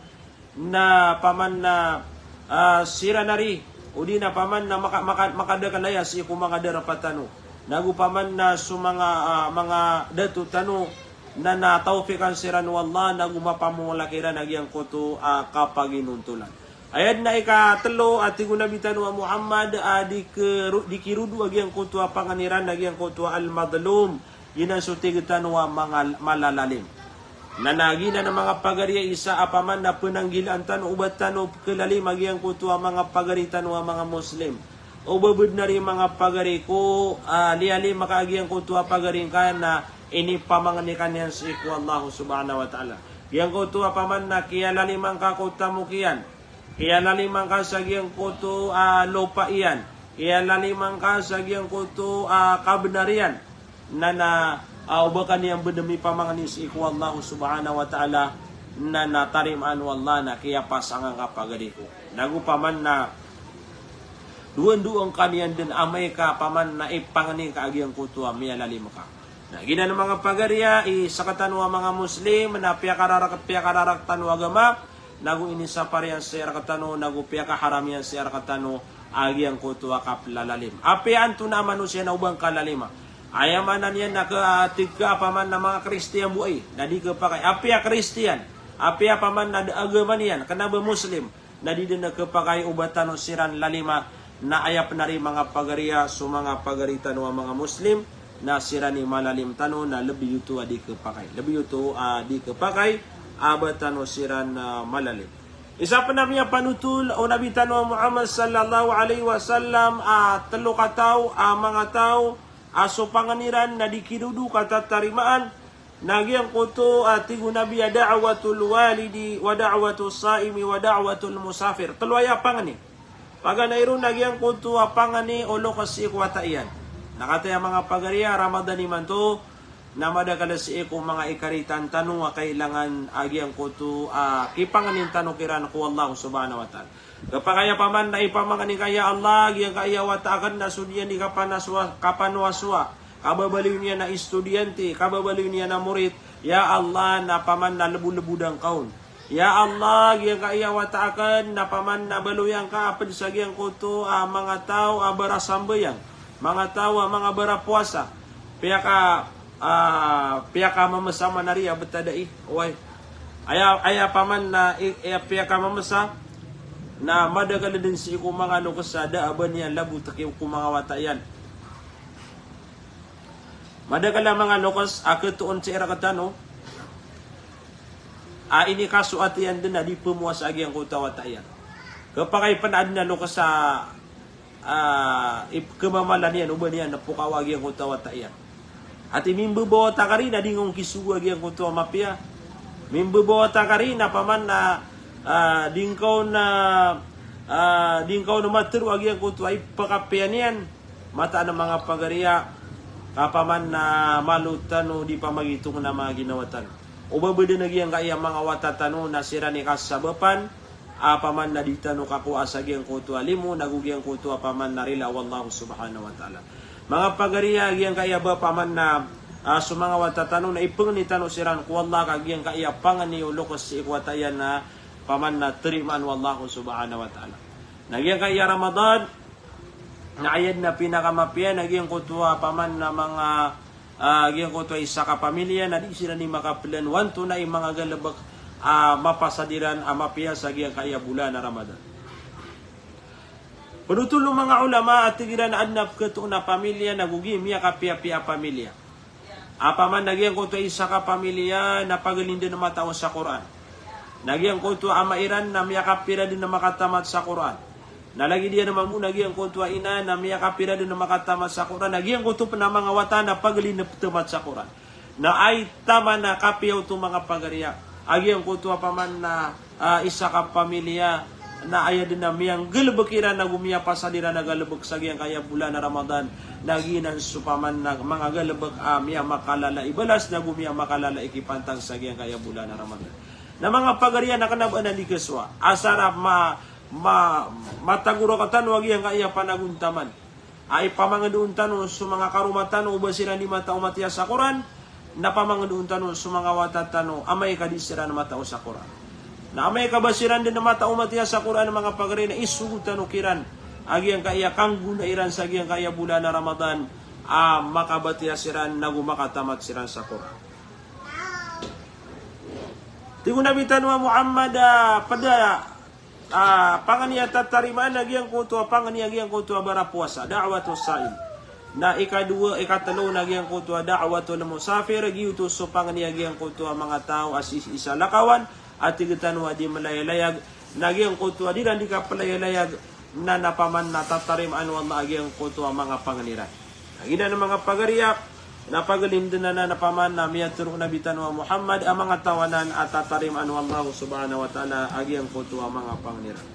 Na paman na, ah, siran ari. Odi na paman na maka-, maka-, makadakl aya sii ko manga darpa tano. Nago paman na so manga, ah, manga dato tano na, na tawfikan siran o Allah, nago mapamolak iran a giyangkoto a kapaginontolan. Aya dn a ikatelo a tig o Nabi tano a Muhammad a di ke-, di kirodo a giyangkoto a pangni ran a giyangkoto a al-madlum. Giyanan so tig tano a manga malalalim. Na, na giyanan a manga pagari a isa a paman na pnanggilaan tano o ba tano pkhalalima a giyangkoto a manga pagari tano a manga Muslim. O ba bd na ari manga pagari ko, ah, liyalim ka a giyangkoto a pagari ngka na inipamangni ka niyan sii ko Allah subhanahu wa ta'ala. Giyangkoto a paman na kiyalalima ngka ko tamok iyan. Kiyalalima ngka sa giyangkoto a lopa iyan. Kiyalalima ngka sa giyangkoto a kabnar iyan. Na, na, ah, o ba ka niyan bd a mipamangni sii ko Allah subhanahu wa ta'ala, na, na tarimaan o Allah na kiyapasang angka pagari ko. Nago paman na dowandowa ngka niyan dn amay ka paman na ipangni ka a giyangkoto a miyalalim ka. Na giyanan a manga pagari a i sktano a manga Muslim, na piyakararak, piyakararak tano a agama, nago inisapar iyan sii rktano, nago piyakaharam iyan sii rktano a giyangkoto a kaplalalim. Apiya antonaa a manosiya na o ba ngka lalima. Aya maana niyan na ka, tig ka a paman na manga Kristiyan bo ai, na di khapakay. Apiya Kristiyan, apiya paman na da a agama niyan, kna ba Muslim, na di dn khapakay o ba tano siran lalima, na aya pn ari manga pagari a, so manga pagari tano a manga Muslim, na siran i malalim tano, na lbi oto a di khapakay. Lbi oto a di khapakay, a ba tano siran, ah, malalim. Isa pn a miyapanotol o Nabi tano a Muhammad sallallahu alaihi wasallam, a telo kataw, a manga taw, a so pangni ran na di kirodo ka tatarimaan, na giyangkoto a tig o Nabi a da'watul walidi, wa da'watus saimi, wa da'watul musafir. Telo aya pangni. Paganay ron na giyangkoto a pangni o loks sii ko wata iyan. Na katii a manga pagari a Ramadan imanto, na madakl sii ko manga ikaritan tano a kailangan a giyangkoto a kipangnin tano kiran ko Allah subhanahu wa ta'ala. Khapakay a paman na ipamangni ka, ya Allah, giyangkaya wata akn na so niyan i kapanasowa-, kapanowasowa. Kababaloy niyan a estudyante, kababaloy niyan a morit. Ya Allah, na paman na lbolbod angka on. Ya Allah, giyangkaya wata akn na paman na baloy angka a pd sa giyangkoto a manga taw a barasambayang. Manga taw a manga barapowasa. Piyaka, ah, piyakamamsa man ari a btad ai. Oway. Aya, aya paman na i, aya piyakamamsa na madakl dn sii ko manga loks a da a ba niyan labotki ko manga wata iyan. Madakl a manga loks a khatoon sii rktano a inikasoat iyan dn a di pmowasa a giyangkoto a wata iyan. Khapakay pn a adn a loks a ah, ip-, khamamal iyan o ba niyan na pokawa a giyangkoto a wata iyan. Ati mimbabawata ka ari na di ngka on kisogo a giyangkoto a mapiya. Mimbabawata ka ari na paman na, ah, di ngka on na, ah, di ngka on matharo a giyangkoto a ipakapiya niyan. Mataan a manga pagari a, ka paman na malo tano di pamagitong na manga ginawa tano. O ba beden a giyangkaya manga wata tano na siran i kasabapan a paman na di tano kakowa sa giyangkoto a limo, nago giyangkoto a paman na rila o Allah subhanahu wa ta'ala. Manga pagariya, giyangkaya ba paman na, ah, so manga wata tano na ipengeni tano siran ko Allah ka giyangkaya pangeni o lokes sii ko wata iyan na paman na terimaan o Allah subhanahu wa ta'ala. Na giyangkaya Ramadan, na aya den a pinakamapiya na giyangkoto a paman na manga, ah, giyangkoto a isa ka pamilya na di siran i makapelan o antonaa i manga galebek a mapasad iran a mapiya sa giyangkaya bolan a Ramadan. Penotol o manga ulama a tig iran a aden a peketoon a pamilya nago gii miyakapiyapiya a pamilya. A paman na giyangkoto a isa ka pamilya na pagelinden a matao sa Qur'an. Na giyangkoto a ama iran na miyakapira den a makatamat sa Qur'an. Na lagid iyan mambo na giyangkoto a ina na miyakapira den a makatamat sa Qur'an. Na giyangkoto pen a manga wata na pagelinden a petamat sa Qur'an. Na aya taman a kapiya oto manga pagariya a giyangkoto a paman na ah, isa ka pamilya, na aya den a miyanggalebek iran nago miyapasad iran a galebek sa giyangkaya bolan a Ramadan, na giyanan so paman na manga galebek a miyamakalala i balas nago miyamakalala i kipantag sa giyangkaya bolan a Ramadan. Na manga pagariya na kena ba anan di kesowa. Asar a ma, ma, matago rektano a giyangkaya panagontaman. Ay pamangendoon tano so manga karoma tano o ba siran di matao matiya sa Qur'an, na pamangendoon tano so manga wata tano amay ka di siran matao sa Qur'an. Na amay ka ba siran den matao matiya sa Qur'an, manga pagari, na isogo tano kiran a giyangkaya kanggona iran sa giyangkaya bolan a Ramadan a makabatiya siran nago makatamat siran sa Qur'an. Tig o Nabi tano a Muhammad, ah, ped a ah, pangni a tatarimaan a giyangkoto a pangni a giyangkoto a barapowasa, da'watus sa'im. Na ikadowa, ikatelo na giyangkoto a da'watul musafir, giyoto so pangni a giyangkoto a manga taw a sii sa lakawan, a tig tano a di melayalayag, na giyangkoto a di iran di kapelayalayag, na na paman na tatarimaan o Allah a giyangkoto a manga pangni iran. Giyanan manga pagariya, na pagelinden anan a paman na miyatero o Nabi tano a Muhammad a manga taw anan a tatarimaan o Allah subhanahu wa ta'ala a giyangkoto a manga pangni iran.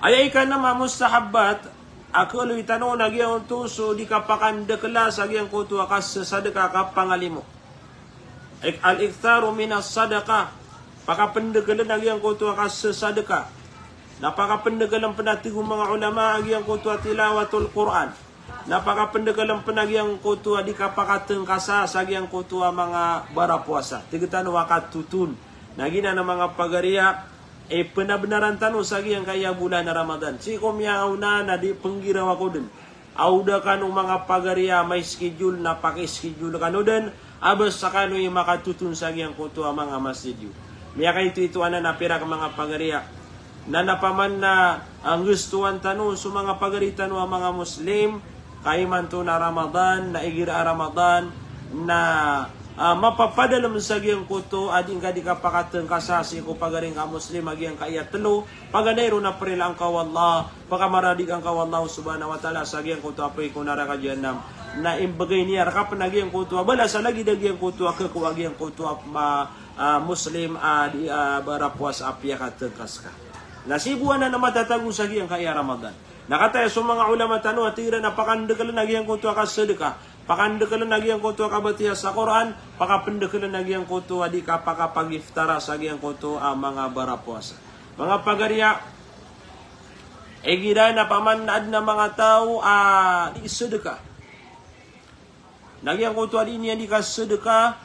Aya ikanm a mustahabbat a keloy tano na giyangkoto so di kapakandekela sa giyangkoto a kasesadeka, kapangalimo. Ik-, al-iktharu minas sadaqah. Pakapendekelen a giyangkoto a kasesadeka. Na pakapendekelen pen a tig o manga ulama a giyangkoto a tilawatul Qur'an. Na pakapendekelen pen a giyangkoto a di kapakatengkasa sa giyangkoto a manga barapowasa. Tig tano a katoton. Na giyanan a manga pagariya, ipenabenaran tano sa giyangkaya bolan a Ramadan. Sii ko miyaona na di penggiraw ako den. Aw da kano manga pagariya mai-schedule na paki-schedule kano den, a ba sekano i makatoton sa giyangkoto a manga masjid iyo. Miyakaitoito anan a pirak manga pagariya. Na na paman na, ah, nggestowan tano so manga pagari tano a manga Muslim, ka imanto na Ramadan, na igira a Ramadan, na, ah, mapapadalem sa giyangkoto a di ngka di kapakatengkasa sii ko pagari ngka Muslim a giyangkaya telo, paganay ron a perilaan ka o Allah, pakamaradigan ka o Allah subhanahu wa ta'ala sa giyangkoto a apoy ko naraka jahannam. Na imbegay niyan reka pen a giyangkoto a balas a lagid a giyangkoto a kekowa a giyangkoto a ma-, ah, Muslim a di, ah, barapowasa a piyakatengkas ka. Na sii bo anan a matatago sa giyangkaya Ramadan. Na kataya so manga ulama tano a tig iran a pakandekelen a giyangkoto a kasadeka, pakandekelen a giyangkoto a kabatiya sa Qur'an, pakapendekelen a giyangkoto a di kapakapag-iftara sa giyangkoto a manga barapowasa. Manga pagariya, igira na paman na aden a manga taw a di sedeka. Na giyangkoto a di niyan di kasedeka,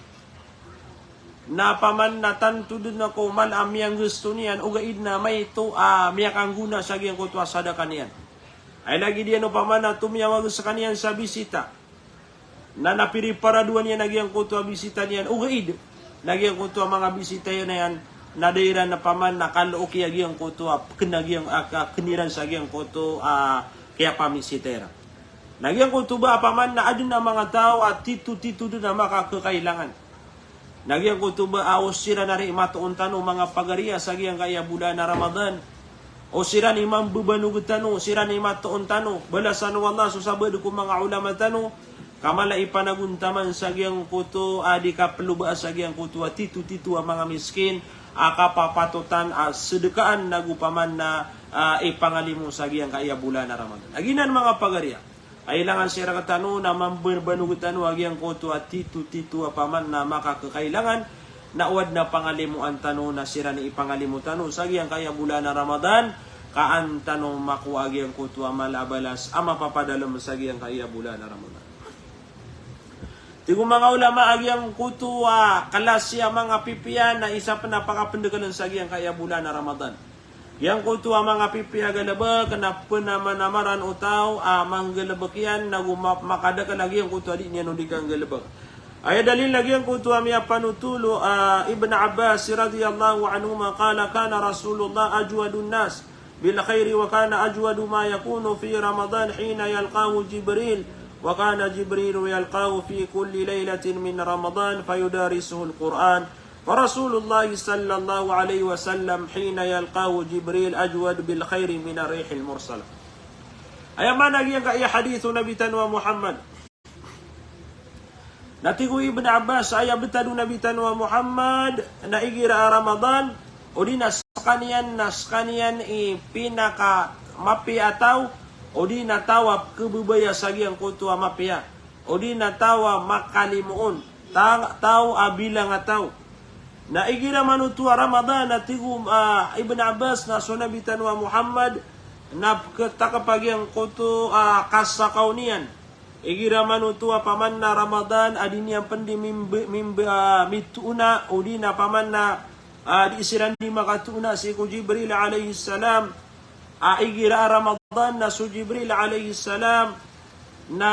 na paman na tanto den a ko mala a miyanggesto niyan, ogaid na maito a miyakanggona sa giyangkoto a sadeka niyan. Ay lagid iyan o paman na tomiyawag sekaniyan sa bisita. Na napiriparadoan iyan a giyangkoto a bisita niyan, ogaid na giyangkoto a manga bisita iyan a iyan, na da iran na paman na kaloki a giyangkoto a peken a giyang-, a, ka-, ken iran sa giyangkoto a kiyapamisita iran. Na giyangkoto ba a paman na aden a manga taw a tito-tito den a makakekailangan. Na giyangkoto ba a o siran ari i matoon tano manga pagariya sa giyangkaya bolan a Ramadan. O siran i mambebanog tano, o siran i matoon tano. Balasan o Allah so sabaad ko manga ulama tano. Ka mala i panagontaman sa giyangkoto a di kapelobaa sa giyangkoto a tito-tito a manga miskin a kapapatotan a sedekaan nago paman na, ah, ipangalimo sa giyangkaya bolan a Ramadan. A giyanan manga pagariya. Kailangan siran tano na mambanogtano a giyangkoto a tito-tito a paman na makakakailangan, na o adn a pangalimoan tano na siran i ipangalimo tano sa giyangkaya bolan a Ramadan, ka an tano makowa a giyangkoto a mala a balas a mapapadalm sa giyangkaya bolan a Ramadan. Tig o manga ulama a giyangkoto a klasi a manga pipiya na isa pn a pakapndkln sa giyangkaya bolan a Ramadan. Giyangkoto a manga pipiya a galbk na pnamanamaran o taw a manggalbk iyan, nago ma-, makadakl a giyangkoto a di niyan on di kanggalbk. Aya dalil na giyangkoto a miyapanotol o, ah, Ibn Abbas radhiyallahu anhuma, qala, kana Rasulullah ajwadun nas bil khairi wa kana ajwadu ma yakunu fi Ramadan hina yalqahu Jibril, wa kana Jibrilu yalqahu fi kulli laylatin min Ramadan fayudarisuhul Qur'an. Fa Rasulullah sallallahu alaihi wasallam hina yalqahu Jibril ajwad bil khairi min ar-rihil mursalah. Aya maana giyangkaya hadith o Nabi tano a Muhammad. Na tig o Ibn Abbas, aya btad o Nabi tano a Muhammad, na igira a Ramadan, odi na skaniyan, na skaniyan i pinakamapiya a taw, odi na taw a pkhababaya sa giyangkoto a mapiya, odi na taw a makalimoon, ta-, taw a bilang a taw. Na igira man oto a Ramadan, na tig o, ah, Ibn Abbas, na so Nabi tano a Muhammad, na pkhatakp a giyangkoto a kasakaw niyan. Igira man oto a paman na Ramadan a di niyan pn di mimb-, mimb-, ah, mitoona, odi na paman na, ah, di siran di makatoona sii ko Jibril alayhis salam. Ah, igira a Ramadan na so Jibril alayhis salam na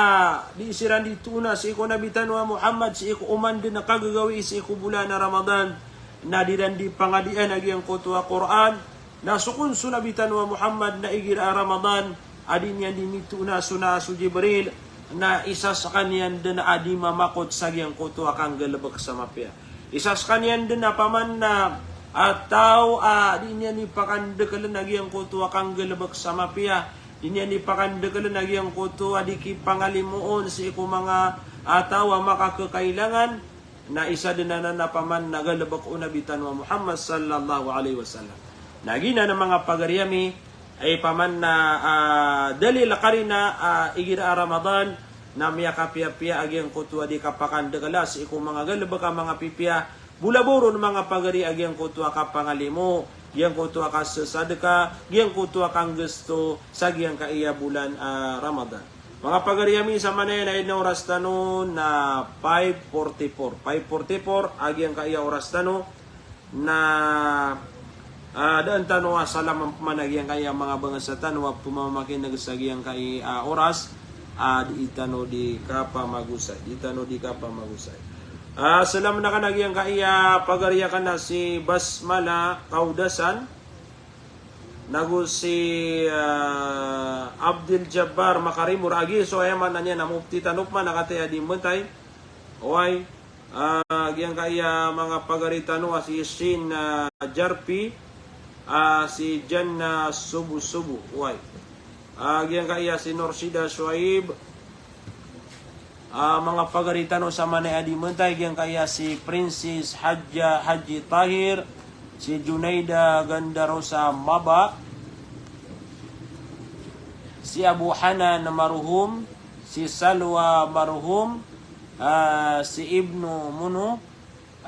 di siran di toona sii ko Nabi tano a Muhammad, sii ko oman dn a kagagawii sii ko bolan a Ramadan, na di ran di pangadian a giyangkoto a Qur'an. Na so kon so Nabi tano a Muhammad na igira a Ramadan a di niyan di mitoona so na so Jibril, na isa skaniyan dn a di mamakot sa giyangkoto a kanggalbk sa mapiya. Isa skaniyan dn a paman na, ah, taw a di niyan di pakandkln a giyangkoto a kanggalbk sa mapiya, di niyan di pakandkln a giyangkoto a di kipangalimoon sii ko manga, ah, taw a makakakailangan, na isa dn anan a paman na galbk o Nabi tano a Muhammad sallallahu alaihi wasallam. Na giyanan a manga pagari ami, ay paman na, ah, dalil a karina, ah, igira a Ramadan na miyakapiyapiya a giyangkoto a di kapakandkla sii ko manga galbk a manga pipiya, bo labaw ron manga pagari a giyangkoto a kapangalimo, giyangkoto a kasasadka, giyangkoto a kanggasto sa giyangkaya bolan a Ramadan. Manga pagari ami, samanaya na aya dn a oras tano na five forty-four. Five forty-four a giyangkaya oras tano na, ah, daan tano a salaman pman a giyangkaya manga bangsa tano a pmamakin'g sa giyangkaya, ah, oras a di tano di kapamagosay, di tano di kapamagosay. Ah, salaman akn a giyangkaya pagari akn a si Basmala Kaudasan, nago si, ah, Abdul Jabbar Makarimor a giya so aya maana niyan na mopti tano pman a kataya di mbantay. Oway, ah, giyangkaya manga pagari tano a si Shin, ah, Jarpi, ah, si Jan, ah, Subu-subu. Oway. Ah, giyangkaya si Norsida Shuaib, ah, manga pagari tano samanaya di mbantay, giyangkaya si Princess Hadja, Haji Tahir, si Junaida Gandarosa Maba, si Abu Hanan Maruhum, si Salwa Maruhum, ah, si Ibnu Munu,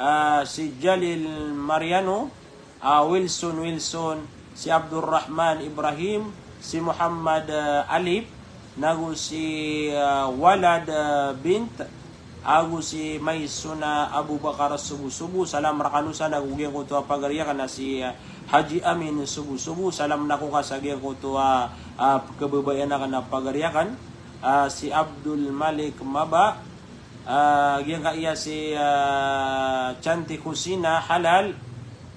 ah, si Jalil Mariano, ah, Wilson Wilson, si Abdurrahman Ibrahim, si Muhammad, ah, Alip, nago si, ah, Walad, ah, Bint, ago si Maisuna Abubakar Subu-subu, salam rakano san, ago giyangkoto a pagari akn a si, ah, Haji Amin Subu-subu, salam nako ka sa giyangkoto a, ah, kababaya akn a pagari akn, ah, si Abdul Malik Maba, ah, giyangkaya si, ah, Chanti Kusina Halal,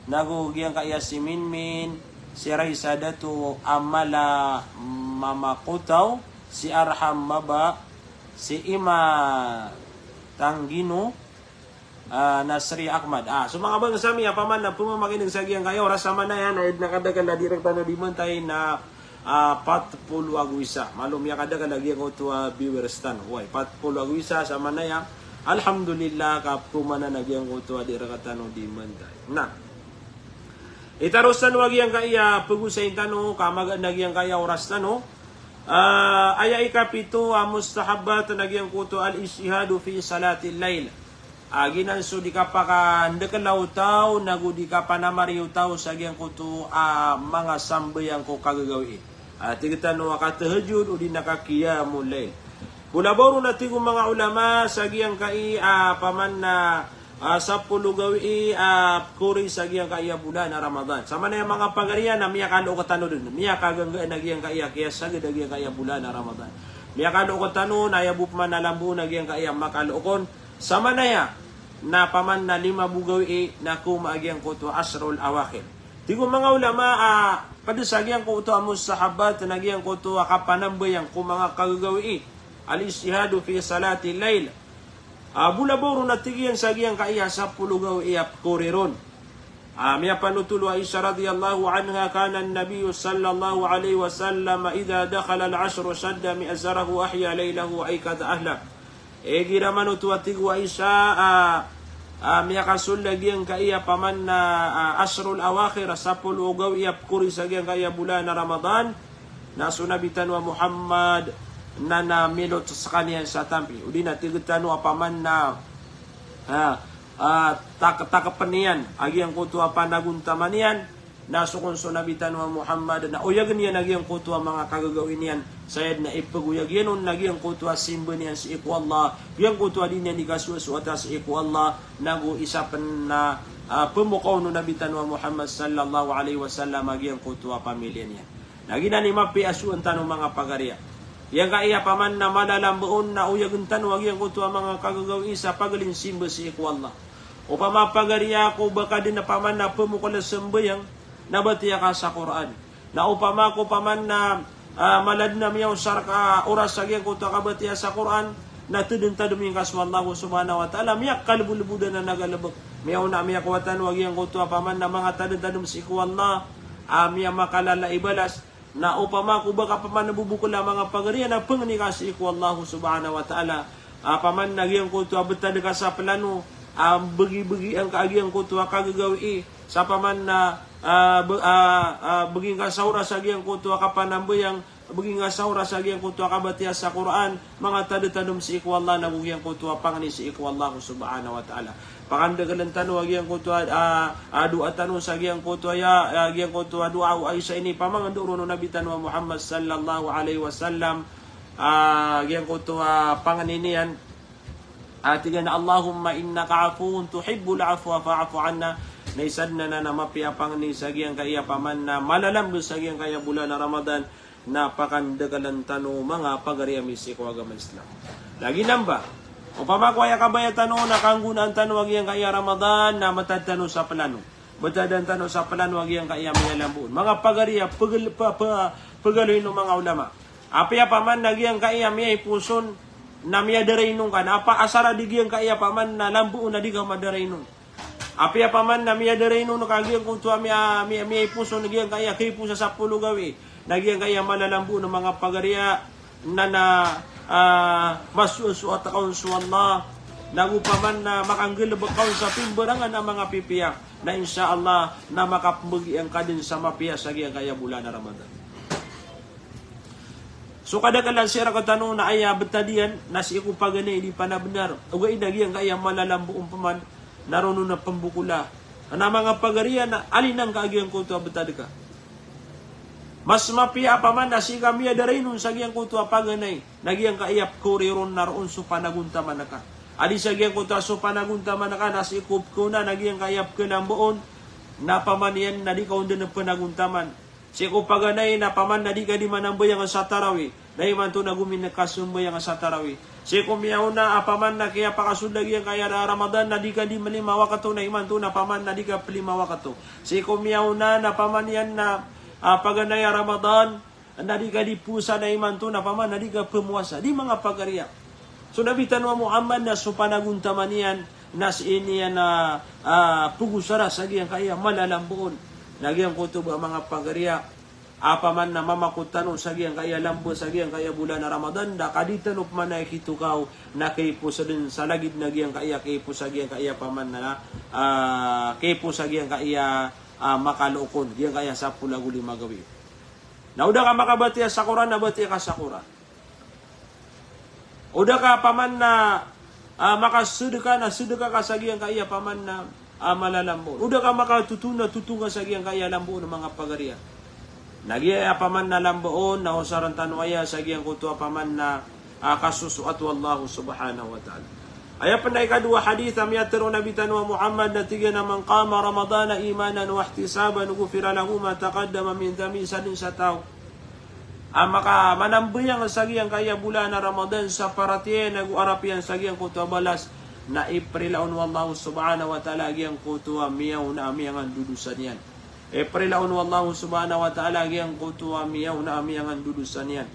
nago giyangkaya si Minmin, si Raisa Datu Amala Mama Kotaw, si Arham Maba, si Ima Tanggino, ah, Nasri Ahmad. Ah, so manga bangsa mi a paman na pmamakin'g sa giyangkaya oras samanaya na aya dn a kadakl a di rktano di mbantay na, ah, pat polo ago isa. Malo miyakadakl a giyangkoto a viewers tano. Oway, pat polo ago isa samanaya. Alhamdulillah, ka pman a giyangkoto a di rktano di mbantay. Na itaros tano a giyangkaya pagosayn tano, ka magaan a giyangkaya oras tano. Ah, aya ikapito a mustahabbat na giyangkoto al-ijtihadu fi salatil layl. Ah, giyanan so di kapakandekela o taw, nago di kapanamari o taw sa giyangkoto a manga sambayang ko kagagawii. Ah, tig tano a katahajjud odi na kaqiyamul layl. Bolabaw ron a tig o manga ulama sa giyangkai a paman na ah, sapolo gawii a pkori sa giyangkaya bolan a Ramadan. Samanaya manga pagariya na miyakalook tano den, miyakaganggaan a giyangkaya kiyasagad a giyangkaya bolan a Ramadan. Miyakalook tano na aya bo paman a lambo on a giyangkaya makalook on. Samanaya na paman na lima bo gawii na koma a giyangkoto a ashrul awakhir. Tig o manga ulama a pd sa giyangkoto a mustahabbat na giyangkoto a kapanambayang ko manga kagagawii. Al-ijtihadu fi salatil layl. Ah, bolabaw ron a tig iyan sa giyangkaya sapolo gawii a pkori ron. Ah, miyapanotol o Aisha radhiyallahu anha, kana an-nabiyyu sallallahu alaihi wasallam idha dakhala al-ashru shadda mi'zarahu wa ahya laylahu wa ayqadha ahlah. Igira manoto a tig o Aisha, ah, ah, miyakasold a giyangkaya paman na, ah, ashrul awakhir, sapolo gawii a pkori sa giyangkaya bolan a Ramadan, na so Nabi tano a Muhammad na, na milot skaniyan sa tampi. Odi na tig tano a paman na, ah, ah, tak-, takpn iyan a giyangkoto a panagontaman iyan, na so kon so Nabi tano a Muhammad na oyagen iyan a giyangkoto a manga kagagawii niyan, sa aya den a ipegoyag iyan on na giyangkoto a simba niyan sii ko Allah, giyangkoto a di niyan ikasoasoat sii ko Allah, nago isa pn na, ah, pemokaw o Nabi tano a Muhammad sallallahu alaihi wasallam a giyangkoto a pamiliya niyan. Na giyanan i mapiya a soan tano manga pagariya. Giyangkaya paman na malalambo on na oyagen tano a giyangkoto a manga kagagawii sa paglin simba sii ko Allah. Opama pagariya ko ba ka den a paman na pemokol a sambayang, na batiya ka sa Qur'an. Na opama ko paman na, ah, mala den a miyaosar ka oras a giyangkoto a kabatiya sa Qur'an, na tadentadem ingka so Allah subhanahu wa ta'ala, miyakalebodlebodan a nagalebek. Miyaona a miyakowa tano a giyangkoto a paman na manga tadentadem sii ko Allah, ah, miyamakalala i balas. Na opama ko ba ka paman na bobokol a manga pagariya na pengni ka sii ko Allah subhanahu wa ta'ala. Ah, paman na giyangkoto a betad ka sa plano, ah, begibegi angka a giyangkoto a kagagawii. Sa paman na, ah, be-, ah, ah, begi ngka sa oras a giyangkoto a kapanambayang, begi ngka sa oras a giyangkoto a kabatiya sa Qur'an, manga tadetadem sii ko Allah nago giyangkoto a pangni sii ko Allah subhanahu wa ta'ala. Pakandekelen tano a giyangkoto a, a, a doa tano sa giyangkoto a, a giyangkoto a doa o Aisha ini pamangndao ron o Nabi tano a Muhammad sallallahu alaihi wasallam, a giyangkoto a pangni niyan. A tig iyan a, "Allahumma innaka afuwun tuhibbul afwa fa'fu anna." Na isa den a mapiya a pangni sa giyangkaya paman na malalambo sa giyangkaya bolan a Ramadan, na pakandekelen tano manga pagari ami sii ko agama Islam. Lagid anan ba, opama ko aya kabaya tano na kanggonaan tano a giyangkaya Ramadan na matad tano sa plano. Betadan tano sa plano a giyangkaya miyalambo on. Manga pagari a pegel-, pe-, pe-, pegaloy o manga ulama. Apiya paman na giyangkaya miyaiposon na miyadaraino ngka, na apa asar a di giyangkaya paman na lambo on na di ka madaraino. Apiya paman na miyadaraino ngka giyangkoto a miya-, miya-, miyaiposon giyangkaya kaiposa sapolo gawii, na giyangkaya malalambo on manga pagari a na, na, ah, masoasoat ka on so Allah, nago paman na makanggalebek ka on sa pimbarangan a manga pipiya, na insha Allah na makapembegi angka den sa mapiya sa giyangkaya bolan a Ramadan. So kadaklan sii rektano na aya betad iyan na sii ko paganay di panabenar. Ogaid na giyangkaya malalambo on paman na roo na pembokola. Na manga pagari a na alin angka a giyangkoto a betad ka. Mas mapiya a paman na sii ka miyadaraino sa giyangkoto a paganay, na giyangkaya pekori ron na roo so panagontaman ka. Adi sa giyangkoto a so panagontaman ka na sii ko pekona na giyangkaya pekelambo on, na paman iyan na di ka on den penagontaman. Sii ko paganay na paman na di ka di manambayang sa tarawih, na imanto na gomi ngka sambayang sa tarawih. Sii ko miyaona a paman na kiyapakasold a giyangkaya Ramadan na di ka di melima wakato, na imanto na paman na di ka pelima wakato. Sii ko miyaona na paman iyan na, ah, paganay a Ramadan na di ka di powasa, na imanto na paman na di ka pemowasa. Di manga pagari a. So Nabi tano a Muhammad na so panagontaman iyan na sii niyan a, ah, pegosara sa giyangkaya malalambo on. Na giyangkoto ba manga pagari a, a paman na mamakot tano sa giyangkaya lambo sa giyangkaya bolan a Ramadan, da ka di tano paman a ikitokaw na kaiposa den sa lagid na giyangkaya kaiposa giyangkaya paman na, ah, kaiposa giyangkaya, ah, makalook on, giyangkaya sapolo ago lima gawii. Na o da ka makabatiya sa Qur'an, na batiya ka sa Qur'an. O da ka paman na, ah, makasedeka, na sedeka ka sa giyangkaya paman na, ah, malalamboon. O da ka makatotong, na totong ka sa giyangkaya lamboon, manga pagariya. Na giyaya paman na lamboon, na osaran tano aya sa giyangkoto a paman na, ah, kasosoat o Allah subhanahu wa ta'ala. Aya pen a ikadowa hadith a miyatharo o Nabi tano a Muhammad na tig iyan a, "Man qama Ramadana imanan wa ihtisaban ghufira lahu ma taqaddama min dhanbihi." Isa den sa taw a maka-, manambayang sa giyangkaya bolan a Ramadan sa paratiyaya ago arap iyan sa giyangkoto a balas, na iprila on o Allah subhanahu wa ta'ala a giyangkoto a miyaona a miyangandodosa niyan. Iprila on o Allah subhanahu wa ta'ala a giyangkoto a miyaona a miyangandodosa niyan.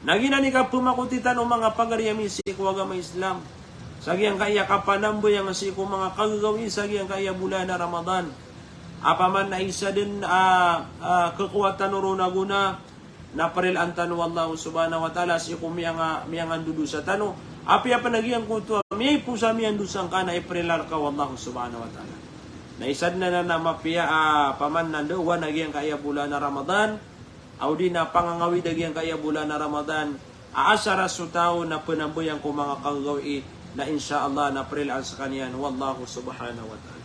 Na giyanan i kapemakotan o manga pagari ami sii ko agama Islam, sa giyangkaya kapanambayang sii ko manga kagagawii sa giyangkaya bolan a Ramadan. Apiya man na isa den a, ah, kekowatan o roo na gona, na prilaan tano o Allah subhanahu wa ta'ala sii ko miyanga-, miyangandodosa tano. Apiya pen a giyangkoto a miyaiposa miyandosa ngka na iprila reka o Allah subhanahu wa ta'ala. Na isa den anan a mapiya a, apiya man na ndaowan a giyangkaya bolan a Ramadan, a odi na pangangawid a giyangkaya bolan a Ramadan, a asar a so taw na penambayang ko manga kagagawii, na insha Allah na prilaan sekaniyan o Allah subhanahu wa ta'ala.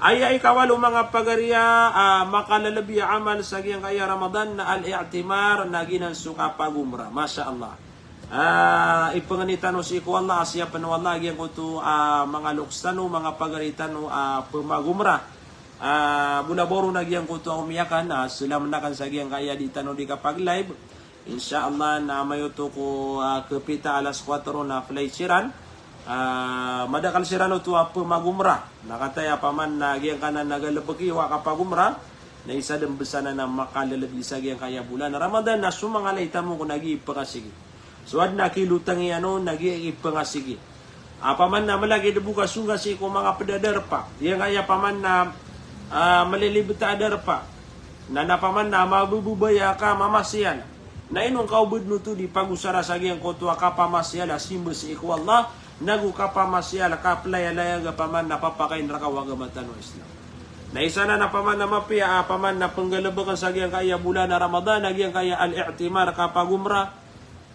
Aya ikawalo, manga pagariya, a makalelebi a amal sa giyangkaya Ramadan na al-i'timar, na giyanan so kapagomra. Masha Allah. Ah, ipengeni tano sii ko Allah, a siyapen o Allah a giyangkoto a manga loks tano, manga pagari tano a pemagomra. Ah, bo na boro na giyangkoto a omiyakan, ah, selamen aken sa giyangkaya di tano di kapag-live. Insha Allah na mayoto ko, ah, kepita alas kuwatro na flight siran. Ah, madakel siran oto a pemagomra. Na kataya apiya man na giyangkanan a galebek iyo a kapagomra, na isa den bes anan a makalelebi sa giyangkaya bolan a Ramadan na so manga lai tamok na gii pengasigi. So aden a kilotang iyan on na gii pengasigi. Apiya man na malagid bo ka song ka sii ko manga ped a darpa. Giyangkaya apiya man na, ah, malilibet a darpa. Na, na apiya man na mabebebaya ka mamasiyal. Na ino ngka o bed oto di pagosara sa giyangkoto a kapamasiyal a simba sii ko Allah, nago kapamasiyal a kapelayalayag apiya man na papakain reka o agama tano a Islam. Na isa anan apiya man na mapiya, apiya man na penggalebekan sa giyangkaya bolan a Ramadan, a giyangkaya al-i'timar, kapagomra.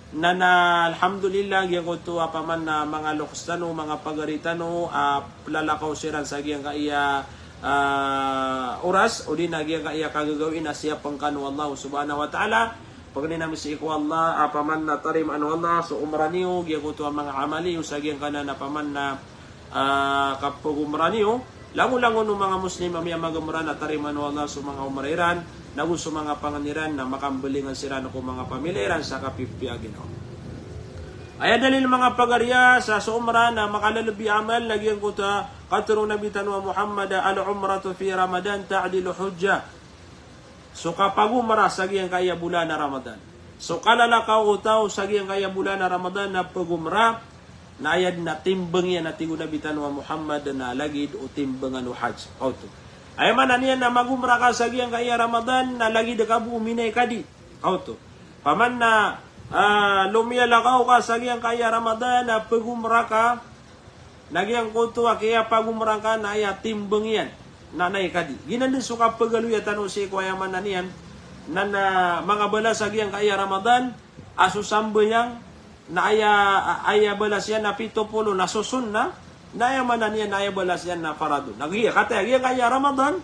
Na, na, alhamdulillah, giyangkoto apiya man na manga loks tano, manga pagari tano, a pelalakaw siran sa giyangkaya, ah, oras, odi na giyangkaya kagagawii na siyapen kano o Allah subhanahu wa ta'ala. Pengeni ami sii ko Allah, apiya man na tarimaan o Allah so omra niyo, giyangkoto a manga amal iyo sa giyangkanan apiya man na ah, kapagomra niyo. Langolangon o manga Muslim a miyamagomra na tarimaan o Allah so manga omra iran, nago so manga pangen iran na makambelingan siran ko manga pamilya iran sa kapipiya a ginawa. Aya dalil, manga pagariya, sa so omra na makalelebi a amal na giyangkoto a katharo o Nabi tano a Muhammad, "Al-umratu fi Ramadan ta'dilu hajjah." So kapagomra sa giyangkaya bolan a Ramadan. So kalalakaw o taw sa giyangkaya bolan a Ramadan na pagomra, na aya den a timbang iyan a tig o Nabi tano a Muhammad na lagid o timbangan o hajj. Kaoto. Aya maana niyan na magomra ka sa giyangkaya Ramadan na lagid ka bo o minaikadi. Kaoto. Apiya man na, ah, lomiyalakaw ka sa giyangkaya Ramadan na pagomra ka, na giyangkoto a kiyapagomra ngka na aya timbang iyan na naikadi. Giyanan den so kapagaloya tano sii ko aya maana niyan na, na manga balas a giyangkaya Ramadan, a so sambayang na aya, aya balas iyan na pito polo, na so sunnah, na aya maana niyan na aya balas iyan na farado. Na giya, kataya giyangkaya Ramadan,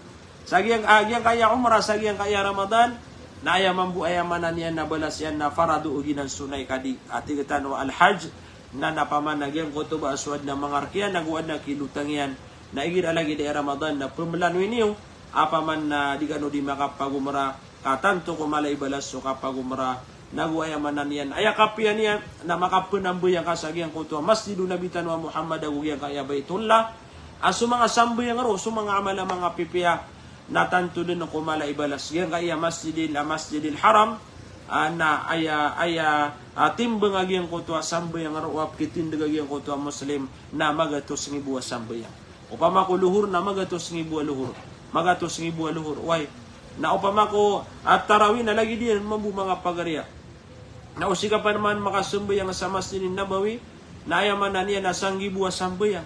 sa giyang, ah, giyangkaya omra sa giyangkaya Ramadan, na aya mambo, aya maana niyan na balas iyan na farado o giyanan so naikadi. A tig tano a al-hajj, na, na apiya man na giyangkoto ba a so aden a manga rek iyan, nago aden a kilotang iyan, na igira lagid i Ramadan na pemelanoy niyo, apiya man na di kano di makapagomra, ka tanto ko mala i balas so kapagomra, nago aya maana niyan, aya kapiya niyan, na makapenambayang ka sa giyangkoto a Masjidun Nabi tano a Muhammad ago giyangkaya Baitullah, a so manga sambayang roo, so manga amal a manga pipiya, na tanto den ko mala i balas. Giyangkaya Masjidil, a Masjidil Haram, ah, na aya, aya, ah, timbang a giyangkoto a sambayang roo a pekitindeg a giyangkoto a Muslim, na magatos ngibo a sambayang. Opama ko lohor na magatos ngibo a lohor. Magatos ngibo a lohor. Oway. Na opama ko, ah, tarawih na lagid iyan mambo, manga pagariya. Na o sika pen man makasambayang sa Masjidin Nabawi, na aya maana niyan na sanggibo a sambayang.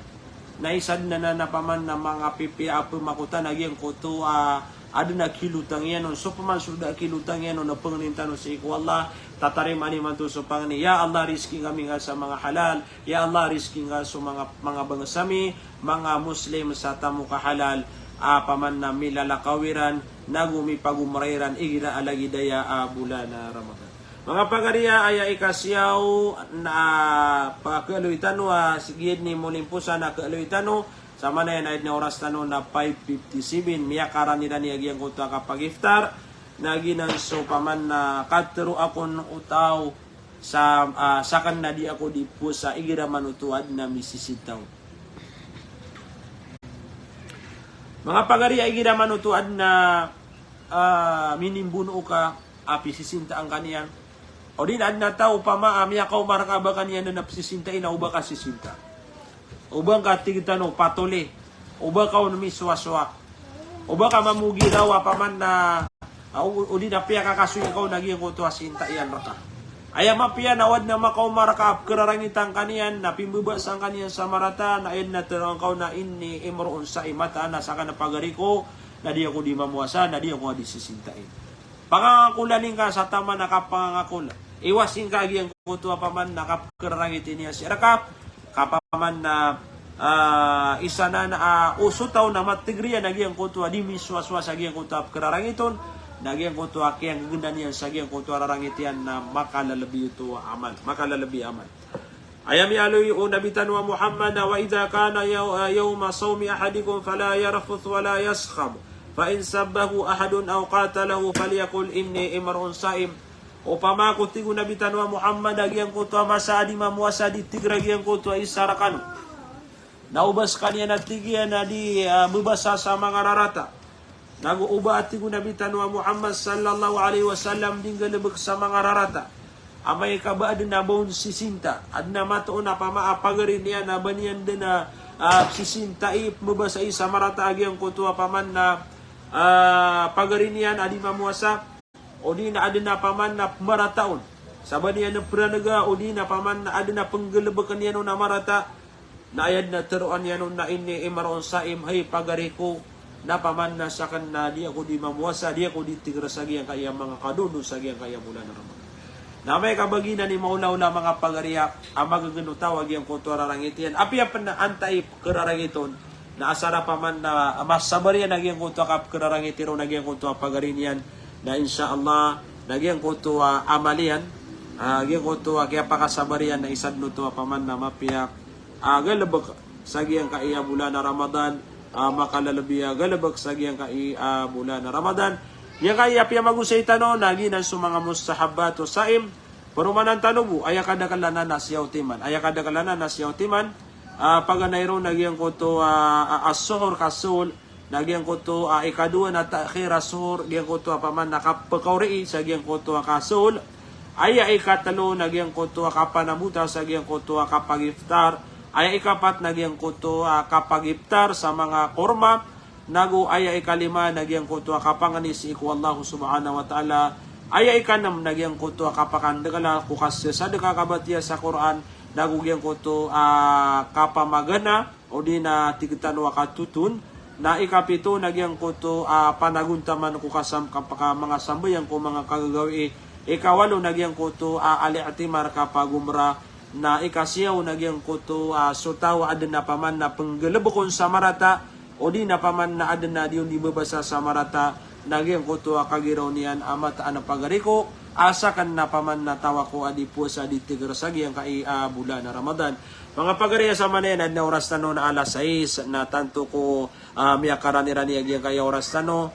Na isa den anan apiya man na manga pipiya a pemakotan a giyangkoto a, Adn a kilotang iyan on, so pman so da a kilotang iyan on na pangnin tano sii ko Allah, tatarimaan imanto so pangni. Ya Allah, rizkiin kami nga sa manga halal. Ya Allah, rizkiin nga so manga, manga bangsa mi, manga Muslim sa tamok a halal, a paman na milalakaw iran, nago mipagomra iran, igira a lagid aya a bolan a Ramadan. Manga pagari a, aya ikasiyaw na pakaaloy tano a, sii giya dn i molimposan a kaaloy tano, sa manaya na aya dn a oras tano na five fifty-seven, miyakarani-rani a giyangkoto a kapag-iftar, na giyanan so paman na katharo akn o taw sa, ah, sakn na di ako di powasa igira man oto adn a misisinta on. Manga pagari a, igira man oto adn a, ah, minimbono ka a pisisintaan ka niyan. O di na adn a taw opama a miyakaoma rka a ba ka niyan dn a pisisintai na o ba ka sisinta. O ba ngka, tig tano, patoli. O ba ka on misowasowa. O ba ka mamogiraw a paman na, ah, o, o di na piyakakasoy ka on a giyangkoto a sinta iyan rka. Aya mapiya na o adn a makaoma rka a pkhararangitan ka niyan, na pimbabasa ngka niyan sa marata, na aya dn a tharoa ngka on na inni imru'un sa'im, mataan a sakn a pagari ko, na di ako di mamowasa, na di ako di sisintai. Pangangakola ngka sa taman a kapangangakol. Iwasi ngka a giyangkoto a paman na kapkhararangiti niyan sii rka, ka paman na, ah, isa nan a, ah, o so taw na matig iyan a giyangkoto a di misowasowa sa giyangkoto a pkhararangit on, na giyangkoto a kiyanggagna niyan sa giyangkoto a rarangit iyan na makalalabi oto a amal, makalalabi a amal. Aya miyaaloy o Nabi tano a Muhammad na, "Wa idha kana yaw-, yawma sawmi ahadikum fala yarfuth wala yaskhab, fa in sabbahu ahadun aw qatalahu falyaqul inni imru'un sa'im." Opama ko, tig o Nabi tano a Muhammad, a giyangkoto a masa a di mamowasa, di tig iyan a giyangkoto a isa rkano na o ba skaniyan a tig iyan a di, ah, babasa sa manga rarata. Nago o ba, a tig o Nabi tano a Muhammad sallallahu alaihi wasallam, di nggalbk sa manga rarata. Amay ka ba adn a ba on sisinta, adn a matoon a pama-, a pagari niyan a ba niyan dn a, ah, sisintai, pmbabasai sa marata a giyangkoto a paman na, ah, pagari niyan a di mamowasa, o di na adn a paman na pmarata on. Sa ba niyan pranega, o di na paman na adn a pnggalbkn iyan on a marata, na aya dn a tharoa niyan on na inni imru'un sa'im, hay pagari ko, na paman na sakn na di ako di mamowasa, di ako di tig iyan sa giyangkaya manga kadodo sa giyangkaya bolan a Ramadan. Na amay ka ba giyanan i maolaola, manga pagari a, a magagn o taw a giyangkoto a rarangit iyan. Apiya pn na antai pkhararangit on, na asar a paman na masabar iyan a giyangkoto a kapkhararangiti ron a giyangkoto a pagari niyan, na insha Allah, na giyangkoto a amal iyan, a giyangkoto a kiyapakasabar iyan na isa dn oto a paman na mapiya a galbk sa giyangkaya bolan a Ramadan, a makalalabi a galbk sa giyangkaya bolan a Ramadan. Giyangkaya piyamagosay tano na giyanan so manga mustahabbat o sa'im. Paromanan tano bo, aya kadaklan anan na siyaw timan. Aya kadaklan anan na siyaw timan, a, paganay ron na giyangkoto a, a, as-suhur, kasool, na giyangkoto a, ikadowa na ta'khir as-suhur, giyangkoto a paman na kapkaori sa giyangkoto a kasool. Aya ikatlo na giyangkoto a kapanambota sa giyangkoto a kapag-iftar. Aya ikapat na giyangkoto a kapag-iftar sa manga korma. Nago aya ikalima na giyangkoto a kapangni sii ko Allah subhanahu wa ta'ala. Aya ikanm na giyangkoto a kapakandakla ko kasasadka, kabatiya sa Qur'an. Nago giyangkoto a kapamagana, o di na tig tano a katoton. Na ikapito na giyangkoto a panagontaman ko kasam-, kapaka-, manga sambayang ko manga kagagawii. Ikawalo na giyangkoto a al-i'timar, kapagomra. Na ikasiyaw na giyangkoto a so taw a adn a paman na pnggalbkn sa marata, o di na paman na adn a di on di babasa sa marata, na giyangkoto a kagiraw niyan a mataan a pagari ko, a sakn na paman na taw ako a di powasa, di tig iyan sa giyangkaya bolan a Ramadan. Manga pagari a, sa manaya na adn a oras tano na alas sais, na tanto ko, a, miyakaranirani a giyangkaya oras tano,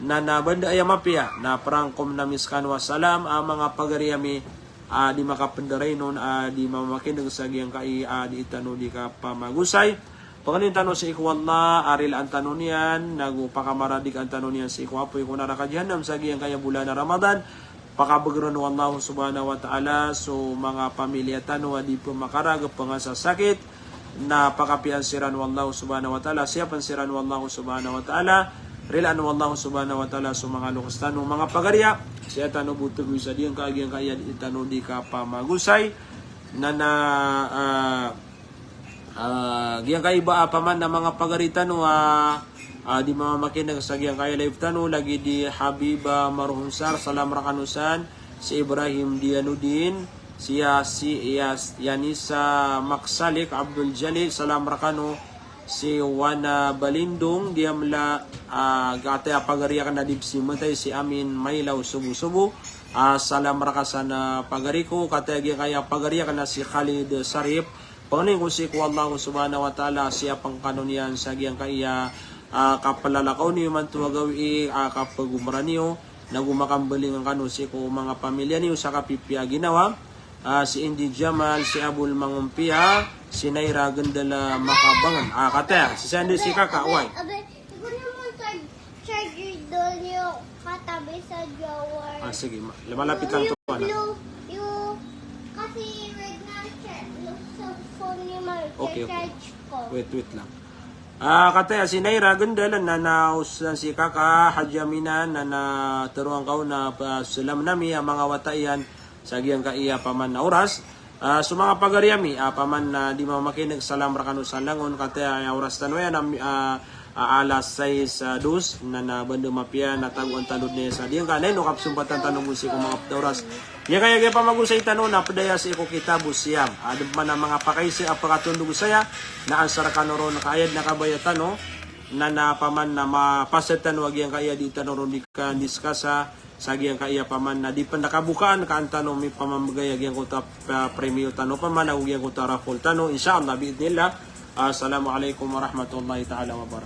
na, na banda aya mapiya, na prangkom na miskan wa salam, a, manga pagari ami, a, di makapndarainon, a, di mamakineg sa giyangkai, a, di tano di kapamagosay. Pangnin tano sii ko Allah a rilaan tano niyan, nago pakamaradikaan tano niyan sii ko apoy ko naraka Jahannam sa giyangkaya bolan a Ramadan. Pakabagr o Allah subhanahu wa ta'ala so manga pamilya tano a di pmakarag, pngasasakit, na pakapiyaan siran o Allah subhanahu wa ta'ala, siyapn siran o Allah subhanahu wa ta'ala, rilaan o Allah subhanahu wa ta'ala so manga loks tano, manga pagari a, sii tano bo tgoy sa giyangkai, giyangkai a di tano di kapamagosay, na, na, a, a, giyangkai ba a paman na manga pagari tano a, Ah, di mamamakineg sa giyangkaya live tano, lagid i Habiba Marhumsar, salam rakano san, si Ibrahim Dianuddin, si Yasi-, Yas-, Yanisa Maksalik, Abdul Jalil, salam rakano, si Wana Balindong, di amla, ah, kataya pagari akn a di pzimantay, si Amin Mailaw Sobo-sobo, ah, salam raka san, ah, pagari ko, kataya giyangkaya pagari akn a si Khalid Sarip, Pangnin ko sii ko Allah subhanahu wa ta'ala, siyapn kano niyan sa giyangkaya, ah, kaplalakaw niyo imanto a gawii, ah, kapagomra niyo, nago makambalingan kano sii ko manga pamilya niyo sa kapipiya a ginawa, ah, si Indy Jamal, si Abul Mangompiya, si Naira Gendel, ah, Makabangan. Ah, kataya, si Sandy, si Kaka, wai. Abe, abe, ikaw naman sa charger doon yung katabi sa drawer. Ah, sige, ma-, lumalapit lang to, ano? Blue, yung, kasi red na siya, yung sa phone ni Mami, okay, okay, charge ko. Wait, wait lang. Ah, kataya si Naira Gendel, na naos na si Kaka, Haji Aminan, na, na teroang kaon na pa salam nami, a manga wata iyan, sa giyangkaya paman na oras. Ah, so manga pagari ami, ah, paman na di mamakineg, salam rakano sa langon, kataya, ah, oras tano iyan, am-, ah, ah, alas sais, ah, dos, na, na banda mapiya, na tagoan tano dn sa giyangkaya, na ino kapsompatan tano bo sii ko manga pd a oras. Giyangkaya giya pamagosay tano, na pd aya sii ko Kitabus Siyam. Adn pman a manga pakaisa a pakatondog saya, na ansar kano ron kaayad na kabaya tano, na, na paman na mapasad tano a giyangkaya di tano ron di kandiskasa, sa giyangkaya paman na di pn da kabokaan ka an tano mipamamgay a giyangkoto a, ah, premio tano paman ago giyangkoto a raffle tano, insha Allah, bi'idhnillah. Assalamu alaikum warahmatullahi ta'ala wabarakatuh.